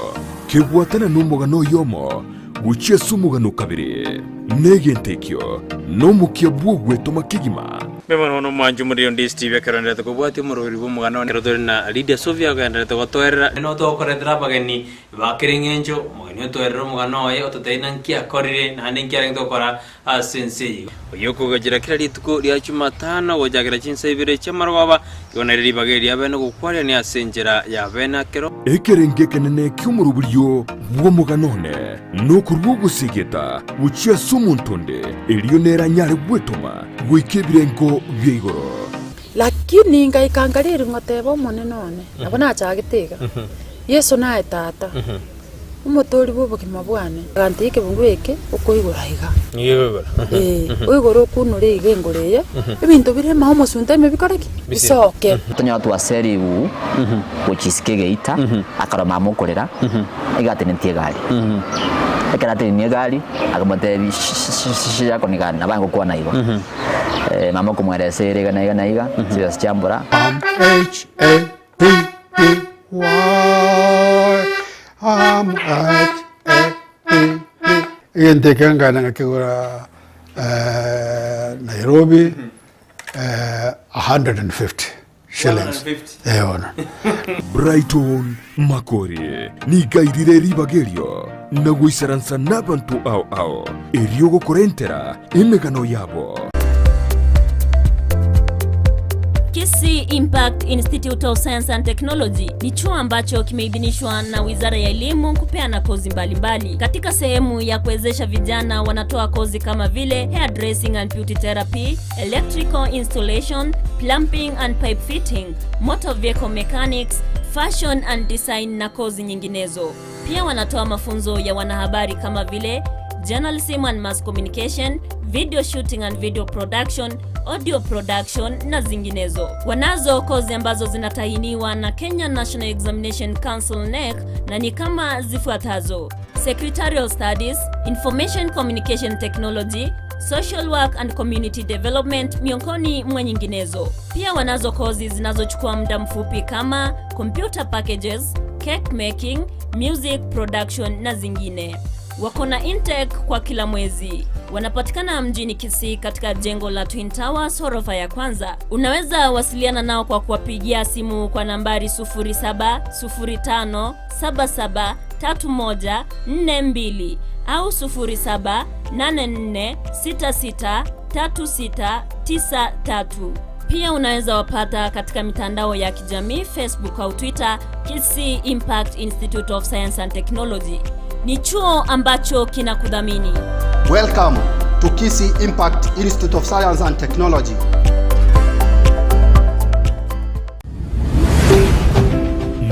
kegwatana nomogano oyomo gochia ase omogano o kabere, na egento ekio nomokia bw'ogwetoma kegima. Mbuya mono bono omwanchi omoriri onde Steve ekero enderete kobwatia omoroberi bw'omogano one ekero tore na Lydia Sofia ogenderete gotoerera. Nigo togokoretera abageni ba kera eng'encho, omogeni otoerere omogano oye ototebie naki akorire naende nki arenge gokora ase ense eye. Oyio okogachera kera rituko ria Jumatano gochakera chinsa ibere chi'amarogoba, igo nere ribaga eri riabeene gokwarania ase enchera y'abeene akero. Ekerengo ekenene ki'omoroberio bw'omogano one nokorua ogosegeta gochia ase omonto onde, erio nere anyare gwetoma goika ebirengo bia igoro. Lakini ngaika nkareri ngoteba Omonene one, nabo nachagete iga, Yeso naye Tata, Omotoori bw'obogima bwane. Agantebia ekebungo eke okoigora iga. Ee, oigore okunore iga engoro eye, ebinto bire ime omosunte ime bikore ki? Bisoke. Tonyora twaserigwe gochia isiko egeita, akarora mama okorera, iga atenetie egari. Ekero atenenie egari, akamotebia shh yako ni gani, nabo aye gokwana igo. Mama okomweresa ere iga na iga na iga, chibesa chiambora. M H A P P Y M H A P P. Egento eke nkagenda ngakegora Nairobi 150 shillings. Eh bono. Brighton Makori nigo airire ribaga erio na goisaransa nabanto ao ao, erio gokorentera emegano yabo. Kisii Impact Institute of Science and Technology ni chuo ambacho kimeidhinishwa na Wizara ya Elimu kupeana kozi mbalimbali mbali. Katika sehemu ya kuwezesha vijana wanatoa kozi kama vile hairdressing and beauty therapy, electrical installation, plumbing and pipe fitting, motor vehicle mechanics, fashion and design na kozi nyinginezo. Pia wanatoa mafunzo ya wanahabari kama vile journalism and mass communication, video shooting and video production, audio production na zinginezo. Wanazo kozi ambazo zinatahiniwa na Kenya National Examination Council NEC na ni kama zifuatazo: Secretarial Studies, Information Communication Technology, Social Work and Community Development miongoni mwa nyinginezo. Pia wanazo kozi zinazochukua muda mfupi kama computer packages, cake making, music production na zingine. Wako na intake kwa kila mwezi. Wanapatikana mjini Kisii katika jengo la Twin Towers ghorofa ya kwanza. Unaweza wasiliana nao kwa kuwapigia simu kwa nambari 0705773142 au 0784663693. Pia unaweza wapata katika mitandao ya kijamii Facebook au Twitter, Kisii Impact Institute of Science and Technology. Ni chuo ambacho kinakudhamini. Welcome to Kisii Impact Institute of Science and Technology.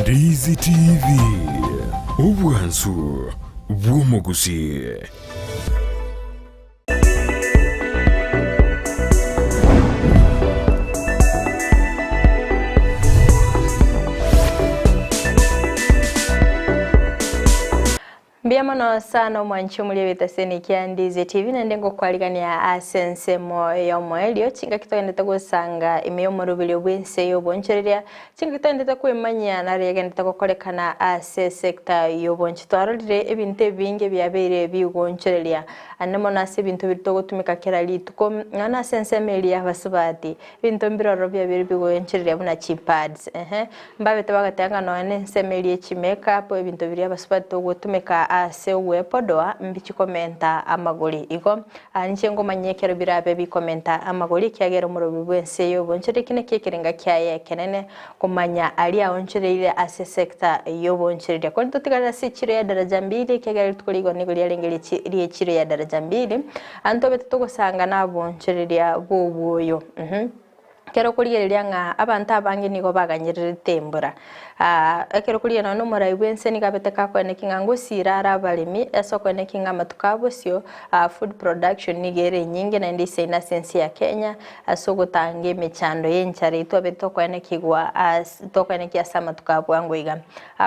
Ndizi TV, obwansu bw'omogusii. Mbuya mono sana omwanchi omoria bw'etaseni kia Ndizi TV naende ngokwarigania ase ensemo y'omoerio chingaki togendete gosanga ime y'omoroberio bw'ense y'obonchoreria chingaki togendete kwemanyia naro yagendete gokorekana ase esector y'obonchi twarorire ebinto ebinge biabeire bigonchoreria Ande mono ase ebinto biria togotumeka kera rituko, nonya nase ensemo eria y'abasubati, ebinto mbire ororo biabeire bigoenchereria buna chipads, ehe. Mbabete bagateba ng'a nonya na ensemo eria ye chimakeup, ebinto biria abasubati togotumeka ase ogwepodoa mbichikomenta amagori. Igo inche ngomanya ekero birabe bikomenta amagori, ekiagera omorobi bw'ense eye obonchoreire ki naki ekerenga kiaye ekenene komanya aria aonchoreire ase sector y'obonchoreria. Korende totigare ase echiro ya daraja mbili, ekiagera rituko rigo nigo riarenge ri'echiro ya daraja mbili, ntobete togosanga nabonchoreria b'obwoyo. Ekero okorigereria ng'a abanto abange nigo baganyererete embura, ekero okorigereria nonya omorai bw'ense nigo abete gakoeneki ng'a ngosira are abaremi ase okoeneki ng'a amatuko a bosio food production nigo ere enyinge naende isaine ase ense ya Kenya ase ogotanga emechando ya enchara eyio twabete tokoenekigwa ase tokoenekia ase amatuko a bwango iga.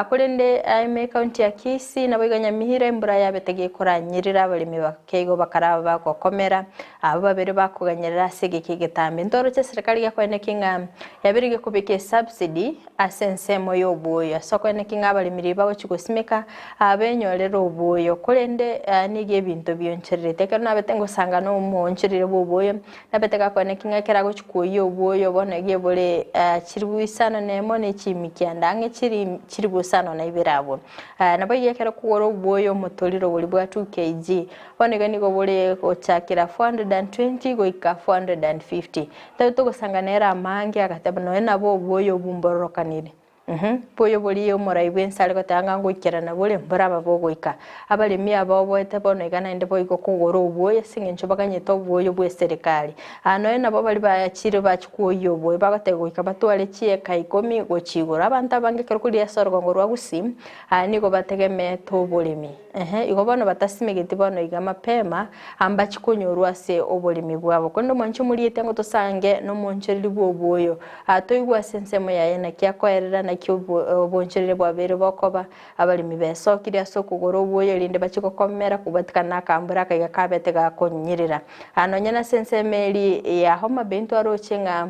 Korende ime ekaunti ya Kisii naboigo Nyamira embura yabete gekoranyerera abaremi bakeigo bakaraba bagokomera Abwo babere bakoganyerera ase egeka egetambe. Ntoroche eserekari gekoeneki ng'a yabere gekobeka esubsidy ase ensemo y'obwoyo ase okoeneki ng'a abaremi riria bagochia gosimeka abenyorere obwoyo. Korende nigo ebinto bionchererete. Ekero nabete ngosanga na omooncherere bwa obwoyo, nabete gakoeneki ng'a ekero agochia kwoyia obwoyo bono iga ebore chiribu isano na emo ne chimikianda ang'e chiri chiribu isano na ibere abwo. Naboigo ekero kogora obwoyo omotorero boria bwa 2 kg, Bono iga nigo bore gochakera 420 goika 450. Tari togosanga nere amange agateba nonya nabo obwoyo obwo mbororokanire. Uhum, bwoyo boria omorai bw'ense are goteba ng'a ngoikerana bore, mboraba bogoika. Abaremi aba oboete bono iga naende boigo kogora obwoyo ase eng'encho baganyete obwoyo bw'eserekari. Aa nonya nabo baria bachire bachia kwoyia obwoyo bagoteba goika batware chieka ikomi gochia igoro. Abanto abange ekero korigia ase orogongo rwa Gusii, aa nigo bategemeete oboremi. Ehe, igo bono batasimegeti bono iga mapema, ambachie konyorwa ase oboremi bwabo. Korende omwanchi omoriete ng'o tosange nomoonchoreri bw'obwoyo, toigwe ase ensemo yaye naki akoerera, naki obonchoreri bwabeire bokoba. Abaremi besokirie ase okogora obwoyo erinde bachie gokomera kobwatikana nakambura akaiga kabete gakonyirera. Nonya nase ensemo eria ya Homa Bay ntwaroche ng'a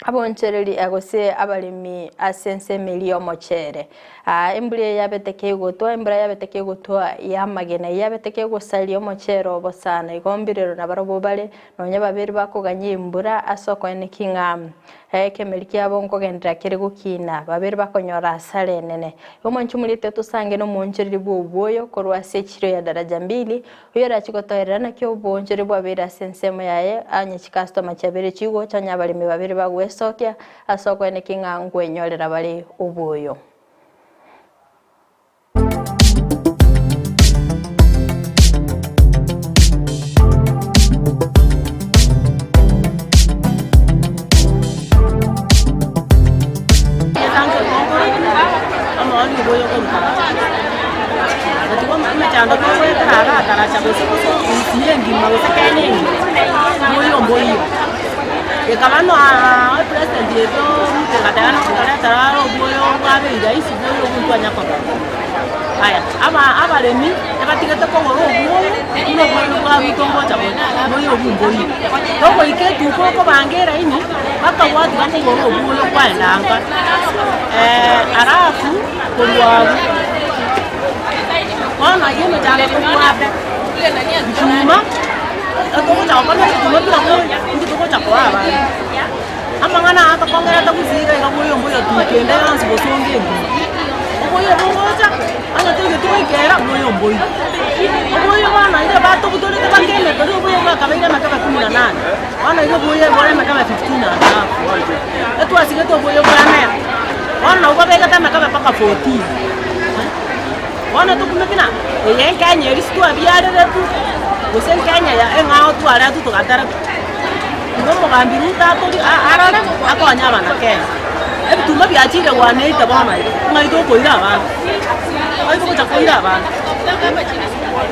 Abonchereri gose abaremi ase ensemo eria y'omochere. Embura eye yabete kegotwa, embura yabete kegotwa y'amagena, eyio yabete kegosaria omochere obo sana. Igo mbirero nabarabwo bare, nonya babere bakoganya embura ase okoeneki ng'a ekemeri kiabo nkogenderera kere gokina, babere bakonyora asara enene. Igo omwanchi omorete tosange nomoonchereri bw'obwoyo korwa ase echiro ya daraja mbili, Oyorachie gotoerera naki oboonchore bwabeire ase ensemo yaye, onye chikastoma chiabeire chigocha, onye abaremi babere bagwesokia ase okoeneki ng'a nkwenyorera bare oboyo. Emechando togoetera iga ataracha gose gose gusii engima gose Kenya engima, moyo mboiyo. Ekaba noaa epresident oito Ruto agateba nogotoretera are obwoyo bwa bei rahisi bwoyo obwo ntwanya kogora. Aya, aba abaremi ebatigete kogora obwoyo buna obwoyo bwa Ruto ngocha bore, moyo obwo mboiyo. Togoika etuko okobanga eraini, mpaka gwatiga kogora obwoyo kwaenda nka alafu korwa abwo. Bono ayio emechando tobwate, bituma, etogocha gokora ebituma birobio intwe togocha koa abana. Amang'ana aya tokongerete gusii iga iga boyo mboyo tuka ende yonsi gose onge engima. Oboyo bogocha, onye toigeti goikera boyo mboiyo. Oboyo bono iga batobutorete mpaka emekori oboyo bwakabeire emekebe kumi na nane, bono iga oboyo bore emekebe fifteen and half. Etwasigete oboyo bwa mea, bono nabwo babegete emekebe mpaka fourteen. Bono tokumete ng'a eye enkenya eria sitwabiareretwe, gose enkenya ya eng'ao twaretwe togaterekwa. Igo omogambi Ruto atori arore akonye abanakenya. Ebituma biachire gwaneite bono iga, ng'ai tokoira abana? Ng'ai togocha koira abana?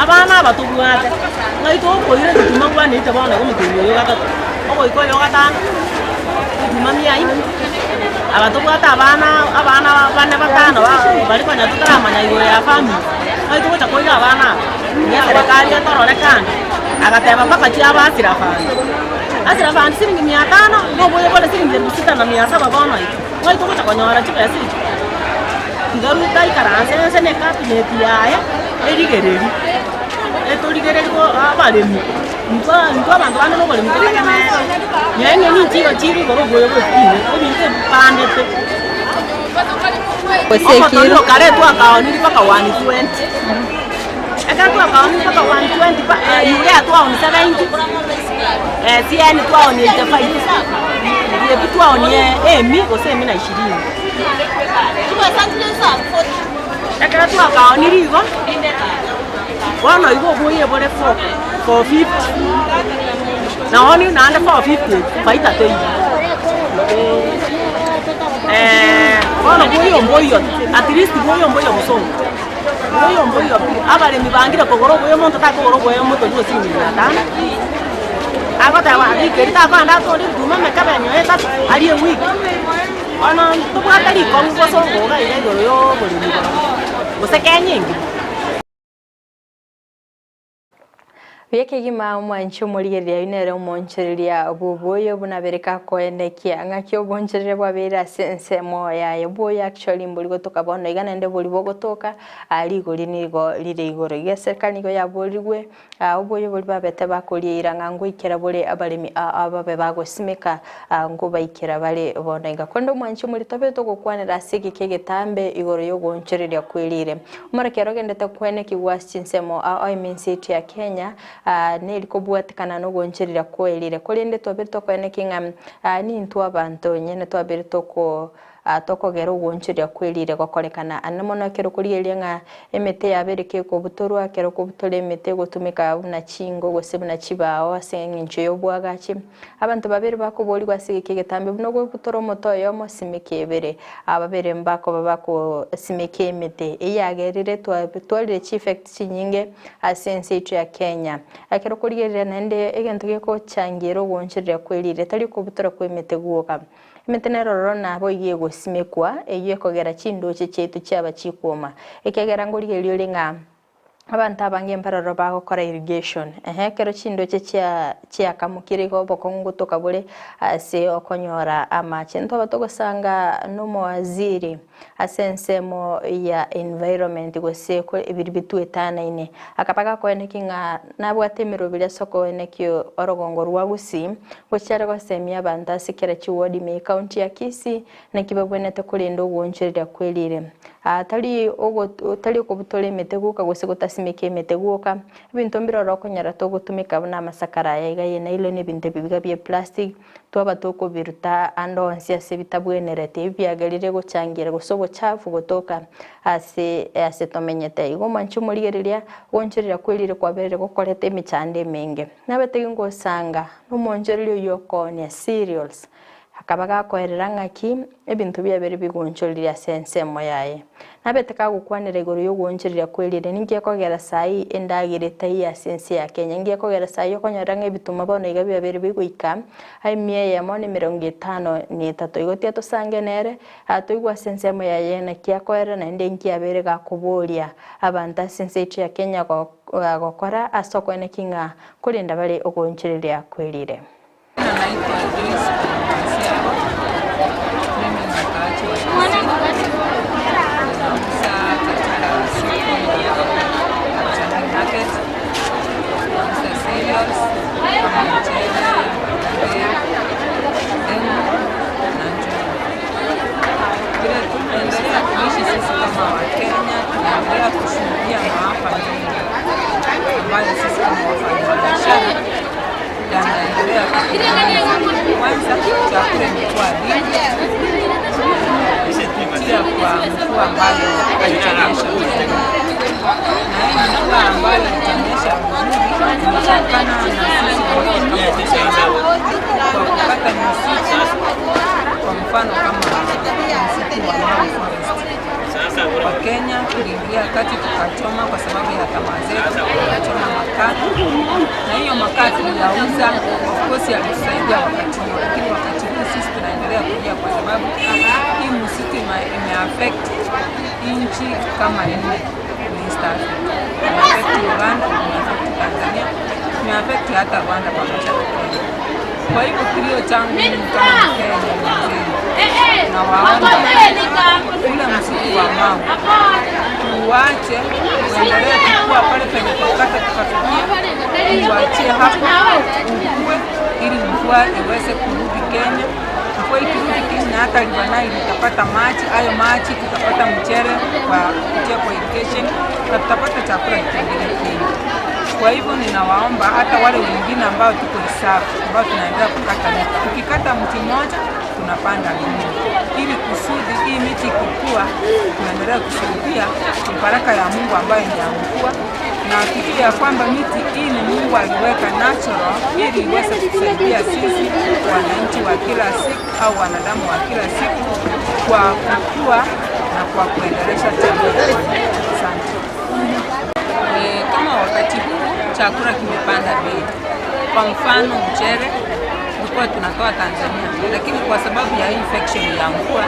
Abana aba tobwate, ng'ai tokoira ebituma gwaneite bono iga omotienyi oyo gatato, ogoika oyo gatano, ebituma mia inye. Aba tobwate abana abana bane batano baria konya totaramanya igoro ya family, naki togocha koira abana aba, na eserekari etorore kando, agateba mpaka chiaba Asira Fund. Asira Fund siringi mia tano, na oboyo bore siringi elfu sita na mia saba bono iga, naki togocha konyora chibesa echio? Tiga Ruto aikaranse ense na ecabinet yaye, erigererie, etorigererie abaremi. Intwe intwe abanto bande noboremi totegemete, nyaye ng'a ninchiiro chire igoro oboyo bw'ekina, ebinto ebipandete. Omotoriro kare twakaoniri mpaka 120. Ekero twakaoni mpaka 120 pa urea twaoni 70, CN twaoni 85, DAP twaoni emi gose emi na ishirini. Ekero twakaonire igo, bono igo oboyie bore 4 450, naoni naende 450 faida teiyo. Bono boiyo mboiyo, at least boiyo mboiyo bosongo, boiyo mboiyo pi, abaremi bangire kogora oboyo omonto takogora oboyo omotori gose chiringi mia tano, agoteba rika eri takoenda atore ebituma emekebe enyoyo etato arie ewiki. Bono ntobwate rikong'u bosongo iga iga igoro ya oboremi gose Kenya engima. Buya kegima omwanchi omorigereria oyio nere omoonchoreria bw'oboyo buna abere kakoenekia ng'aki oboonchoreria bwabeire ase ensemo yaye. Oboyo actually mbori gotoka bono iga naende bori bogotoka rigori nigo rire igoro. Iga eserikari nigo yaborigwe oboyo boria babete bakoria eira ng'a ngoikera bore abaremi babe bagosimeka ngobaikera bare bono iga. Korende omwanchi omorito tobe togokwanera ase egeka egetambe igoro y'ogoonchoreria kwerire. Omorekero ogendete kwenekigwa ase chinsemo ao eminsi yaito ya Kenya neri kobwatekana nogooncherera kwerire. Korende twabere tokoeneki ng'a nintwe abanto nyene twabere toko tokogera ogoonchoria kwerire gokorekana. Ande mono ekero okorigereria ng'a emete yabere kekobutorwa, ekero okobutora emete egotumeka buna chingo gose buna chibao ase eng'encho y'oboagachi. Abanto babere bakoboorigwa ase egeka egetambe buna ogobutora omote oyomo, simeka ebere. Aba babere mbakoba bagosimeka emete. Eyagerire twarire chieffect chinyinge ase ense yaito ya Kenya. Ekero okorigereria naende egento gegochangiera ogoonchoreria kwerire tari okobutora kw'emete gwoka. Emete nero ororo naboigo egosimekwa, eyio ekogera chindoche chiaito chiaba chikwoma. Ekiagera ngorigereria ore ng'a Abanto abange mbaroro bagokora irrigation, ehe, ekero chindoche chia chiakamokire igo obokong'u gotoka bore ase okonyora amache. Ntwaba togosanga na omowaziri ase ensemo ya environment gose ko ebiri bitwetanaine, akaba gakoeneki ng'a nabwate emeroberi ase okoeneki orogongo rwa Gusii, gochia are gosemia abanto ase kera chiward ime ye county ya Kisii, naki babwenerete korenda ogoonchoreria kwerire. Aa tari tari okobutora emete gwoka gose gotasimeka emete gwoka, ebinto mbirore okonyora togotumeka buna amasakara aya iga ye nylon ebinto ebi biga bie plastic, twaba tokobiruta ande onsi ase bitabwenereti, ebi biagerire gochangira gose obochafu gotoka ase ase tomenyete. Igo omwanche omorigereria, ogoonchoreria kwerire kwaberire gokoreta emechando emenge. Nabete gingosanga nomoonchoreria oyio okoonia cereals, Akaba gakoerera ng'aki ebinto biabere bigoonchoreria ase ensemo yaye. Nabete kagokwanera igoro y'ogoonchoreria kwerire, ninki ekogera saii endagera etaiyo ase ense ya Kenya? Ninki ekogera saii okonyora ng'a ebituma bono iga biabere bigoika emia eyemo na emerongo etano na etato? Igo tiga tosange nere, toigwe ase ensemo yaye naki akoerera naende inki abere gakoboria abanto ase ense yaito ya Kenya gokora ase okoeneki ng'a korenda bare ogoonchoreria kwerire. Naitwa Joyce Masiago, mimi ni mkaaji wa Kisii, nauza katika soko ya Changi Market, nauza cereals kama mchele, maharagwe, dengu na njugu. Vile tunaendelea kuishi sisi kama Wakenya, tunaendelea kushuhudia maafa mengi ambayo sisi kama wafanyabiashara yanaendelea kutuumiza. Kwanza chakula imekuwa adimu kupitia kwa mvua ambayo haijanyesha vizuri, na hii mvua ambayo haijanyesha vizuri imetokana na sisi wenyewe kama Wakenya kwa kukata misitu, kwa mfano kama msitu wa Mau Forest. Wakenya tuliingia kati tukachoma kwa sababu ya tamaa zetu, tukachoma makaa na hiyo makaa tuliyauza, of course yalitusaidia wakati huo, lakini wakati huu sisi tunaendelea kulia kwa sababu hii msitu imeaffect nchi kama nne in East Africa. Imeaffect Uganda, imeaffect Tanzania, imeaffect hata Rwanda pamoja na Kenya. Kwa hivyo kilio changu mimi kama Mkenya mwenzenu, nawaomba ule msitu wa Mau tuuache uendelee kukua pale penye tukata tukafikia, tuuachie hapo ukue, ili mvua iweze kurudi Kenya, Mvua ikirudi Kenya hata River Nile itapata maji, hayo maji tutapata mchere kwa kupitia kwa irrigation na tutapata chakula kingine kingi. Kwa hivyo ninawaomba hata wale wengine ambao tuko reserve, ambao tunaendelea kukata miti, tukikata mti mmoja tunapanda mingine, ili kusudi hii miti ikikua, tunaendelea kushuhudia baraka ya Mungu ambayo ni ya mvua, na tujue ya kwamba miti hii ni Mungu aliweka natural ili iweze kutusaidia sisi wananchi wa kila siku au wanadamu wa kila siku kwa kukua na kwa kuendelesha jamii. Asante. E, kama wakati huu chakula kimepanda bei. Kwa mfano mchere tulikuwa tunatoa Tanzania, lakini kwa sababu ya hii infection ya mvua,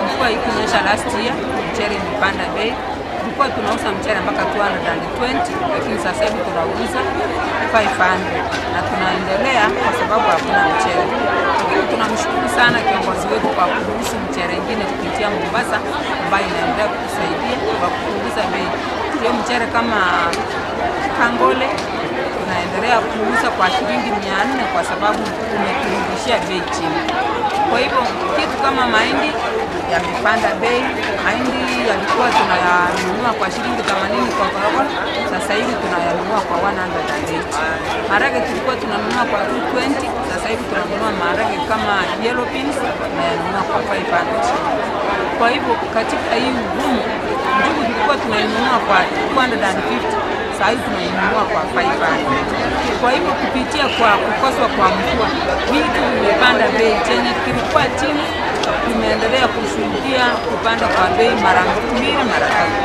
mvua ikunyesha last year, mchere imepanda bei. Tulikuwa tunauza mchere mpaka 220 lakini sasa hivi tunauza 500 na tunaendelea kwa sababu hakuna mchere. Lakini tunamshukuru sana kiongozi wetu kwa kuruhusu mchere ingine kupitia Mombasa ambayo inaendelea kutusaidia kwa kupunguza bei. Hiyo mchere kama Kangole tunaendelea kuuza kwa shilingi 400 kwa sababu umeturudishia bei chini. Kwa hivyo kitu kama mahindi yamepanda bei. Mahindi yalikuwa tunayanunua kwa shilingi 80 kwa korokoro, sasa hivi tunayanunua kwa 180. Maharage tulikuwa tunanunua kwa 220, sasa hivi tunanunua maharage kama yellow beans tunayanunua kwa 500 shillings. Kwa hivyo katika hii ugumu, njugu tulikuwa tunainunua kwa 250, sasa hivi tunainunua kwa 500. Kwa hivyo kupitia kwa kukoswa kwa mvua, vitu vimepanda bei, chenye kilikuwa chini tumeendelea kushuhudia kupanda kwa bei mara mbili mara tatu.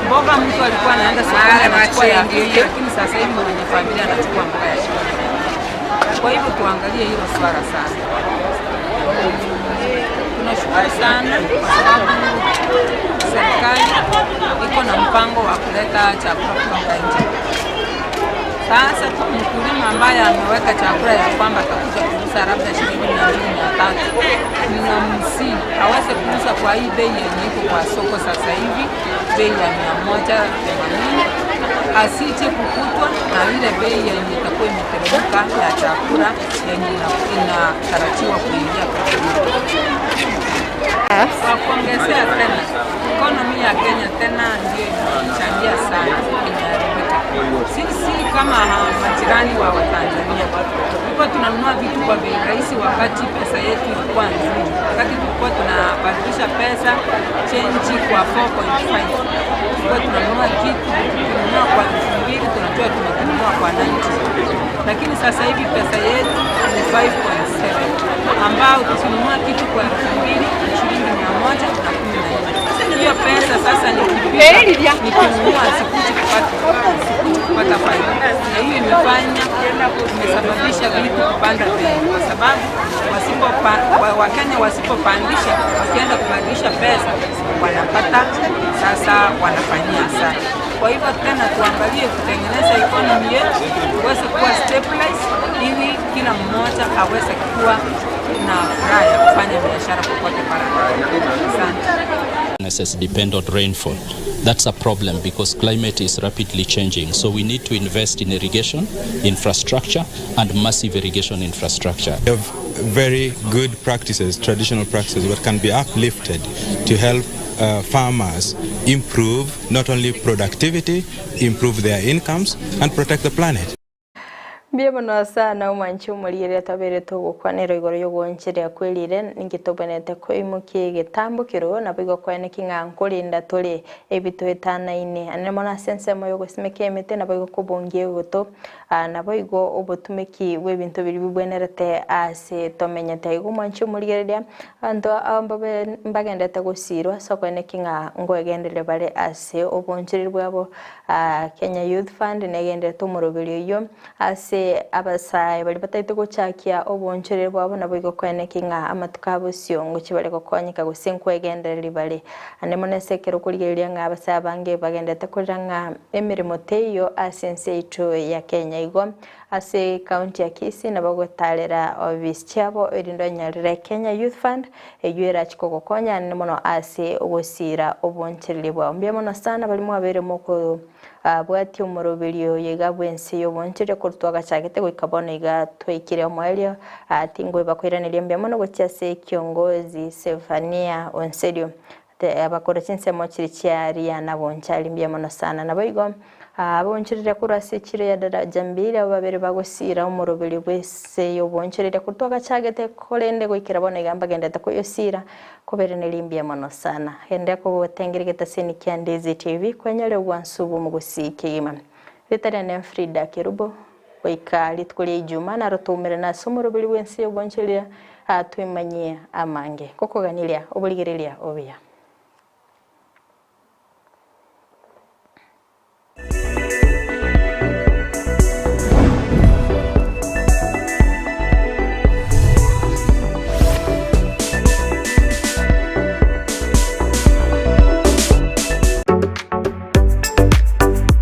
Mboga mtu alikuwa anaenda sokoni anachukua ya 50, lakini sasa hivi mwenye familia anachukua mboga ya shilingi 200. Kwa hivyo tuangalie hilo swala sana. Tunashukuru sana kwa sababu serikali iko na mpango wa kuleta chakula kutoka nje. Sasa mkulima ambaye ameweka chakula ya kwamba atakuja kuuza labda shilingi 200 300, ninamsihi aweze kuuza kwa hii bei yenye iko kwa soko sasa hivi, bei ya 180, asije kukutwa na ile bei yenye itakuwa imeteremka ya chakula yenye inatarajiwa kuingia kwa. Kwa kuongezea tena, economy ya Kenya tena ndio imechangia sana, imeharibika. Sisi kama majirani wa Watanzania tulikuwa tunanunua vitu kwa bei rahisi wakati pesa yetu ilikuwa nzuri, wakati tulikuwa tunabadilisha pesa chenji kwa 4.5 tulikuwa tunanunua kitu tukinunua kwa 2000 tunajua tumekinunua kwa 90, lakini sasa hivi pesa yetu ni 5.7 ambao tukinunua kitu kwa 2000 ni shilingi 114. Hiyo pesa sasa nikipika nikinunua sikuji kupata faida, na hiyo imefanya imesababisha vitu kupanda bei, kwa sababu Wakenya wasipopandisha, wakienda kubadilisha pesa wanapata sasa, wanafanyia hasara. Kwa hivyo tena tuangalie kutengeneza economy yetu iweze kuwa stabilize, ili kila mmoja aweze kuwa na furaha ya kufanya biashara popote pale. Asante. Businesses depend on rainfall. That's a problem because climate is rapidly changing. So we need to invest in irrigation infrastructure and massive irrigation infrastructure. We have very good practices, traditional practices, that can be uplifted to help farmers improve not only productivity, improve their incomes, and protect the planet. Mbuya mono sana omwanchi omorigereria twabeire togokwanera igoro y'ogooncheria kwerire ninki tobwenerete koimokia egetambo keroo nabo igo koeneki ng'a nkorinda tore ebitoetanaine ane mono ase ensemo y'ogosimeka emete nabo igo kobongia egoto nabo igo obotumeki bwa ebinto biria bibwenerete ase tomenyete. Igo omwanchi omorigereria abanto aba mbabe mbagendete gosirwa ase okoeneki ng'a nkoegendereria bare ase oboonchereri bwabo Kenya Youth Fund negenderete omoroberi oyio ase abasae baria bataete gochakia oboonchoreri bwabo naboigo koeneki ng'a amatuko a bosio ngochia bare gokonyeka gose nkwegendereria bare. Ande mono ase ekero okorigereria ng'a abasae abange bagenderete korera ng'a emeremo teiyo ase ense yaito ya Kenya igo. Ase ekaunti ya Kisii nabo ogotarera ofisi chiabo erinde onyarere Kenya Youth Fund eywo erachi kogokonya anene mono ase ogosiira obonchereria bwao. Mbuya mono sana baria mwabeire mokobwatia omoroberio oyo iga bwense y'obonchereria korwa twagachagete goika bono iga twaikire omoerio. Tingoeba koiraneria mbuya mono gochia ase ekiongozi Zephania Onserio Abakora chinsemo chiria chia Ria na Bonchari mbuya mono sana. Naboigo abonchoreria korwa ase echiro ya Daraja Mbili, abwo babere bagosiira omoroberio bw'ense y'obonchoreria korwa twagachagete, korende goikera bono iga mbagenderete koyosiira, kobereneria mbuya mono sana. Genderera kogotengera egetaseni kia Ndizi TV kwenyore obwansu bw'omogusii kegima. Rieta riane Frida Kerubo. Goika rituko ria Ijumaa naro toumerane ase omoroberi bw'ense y'obonchoreria, twemanyie amange. Ngokoganeria oborigereria obuya.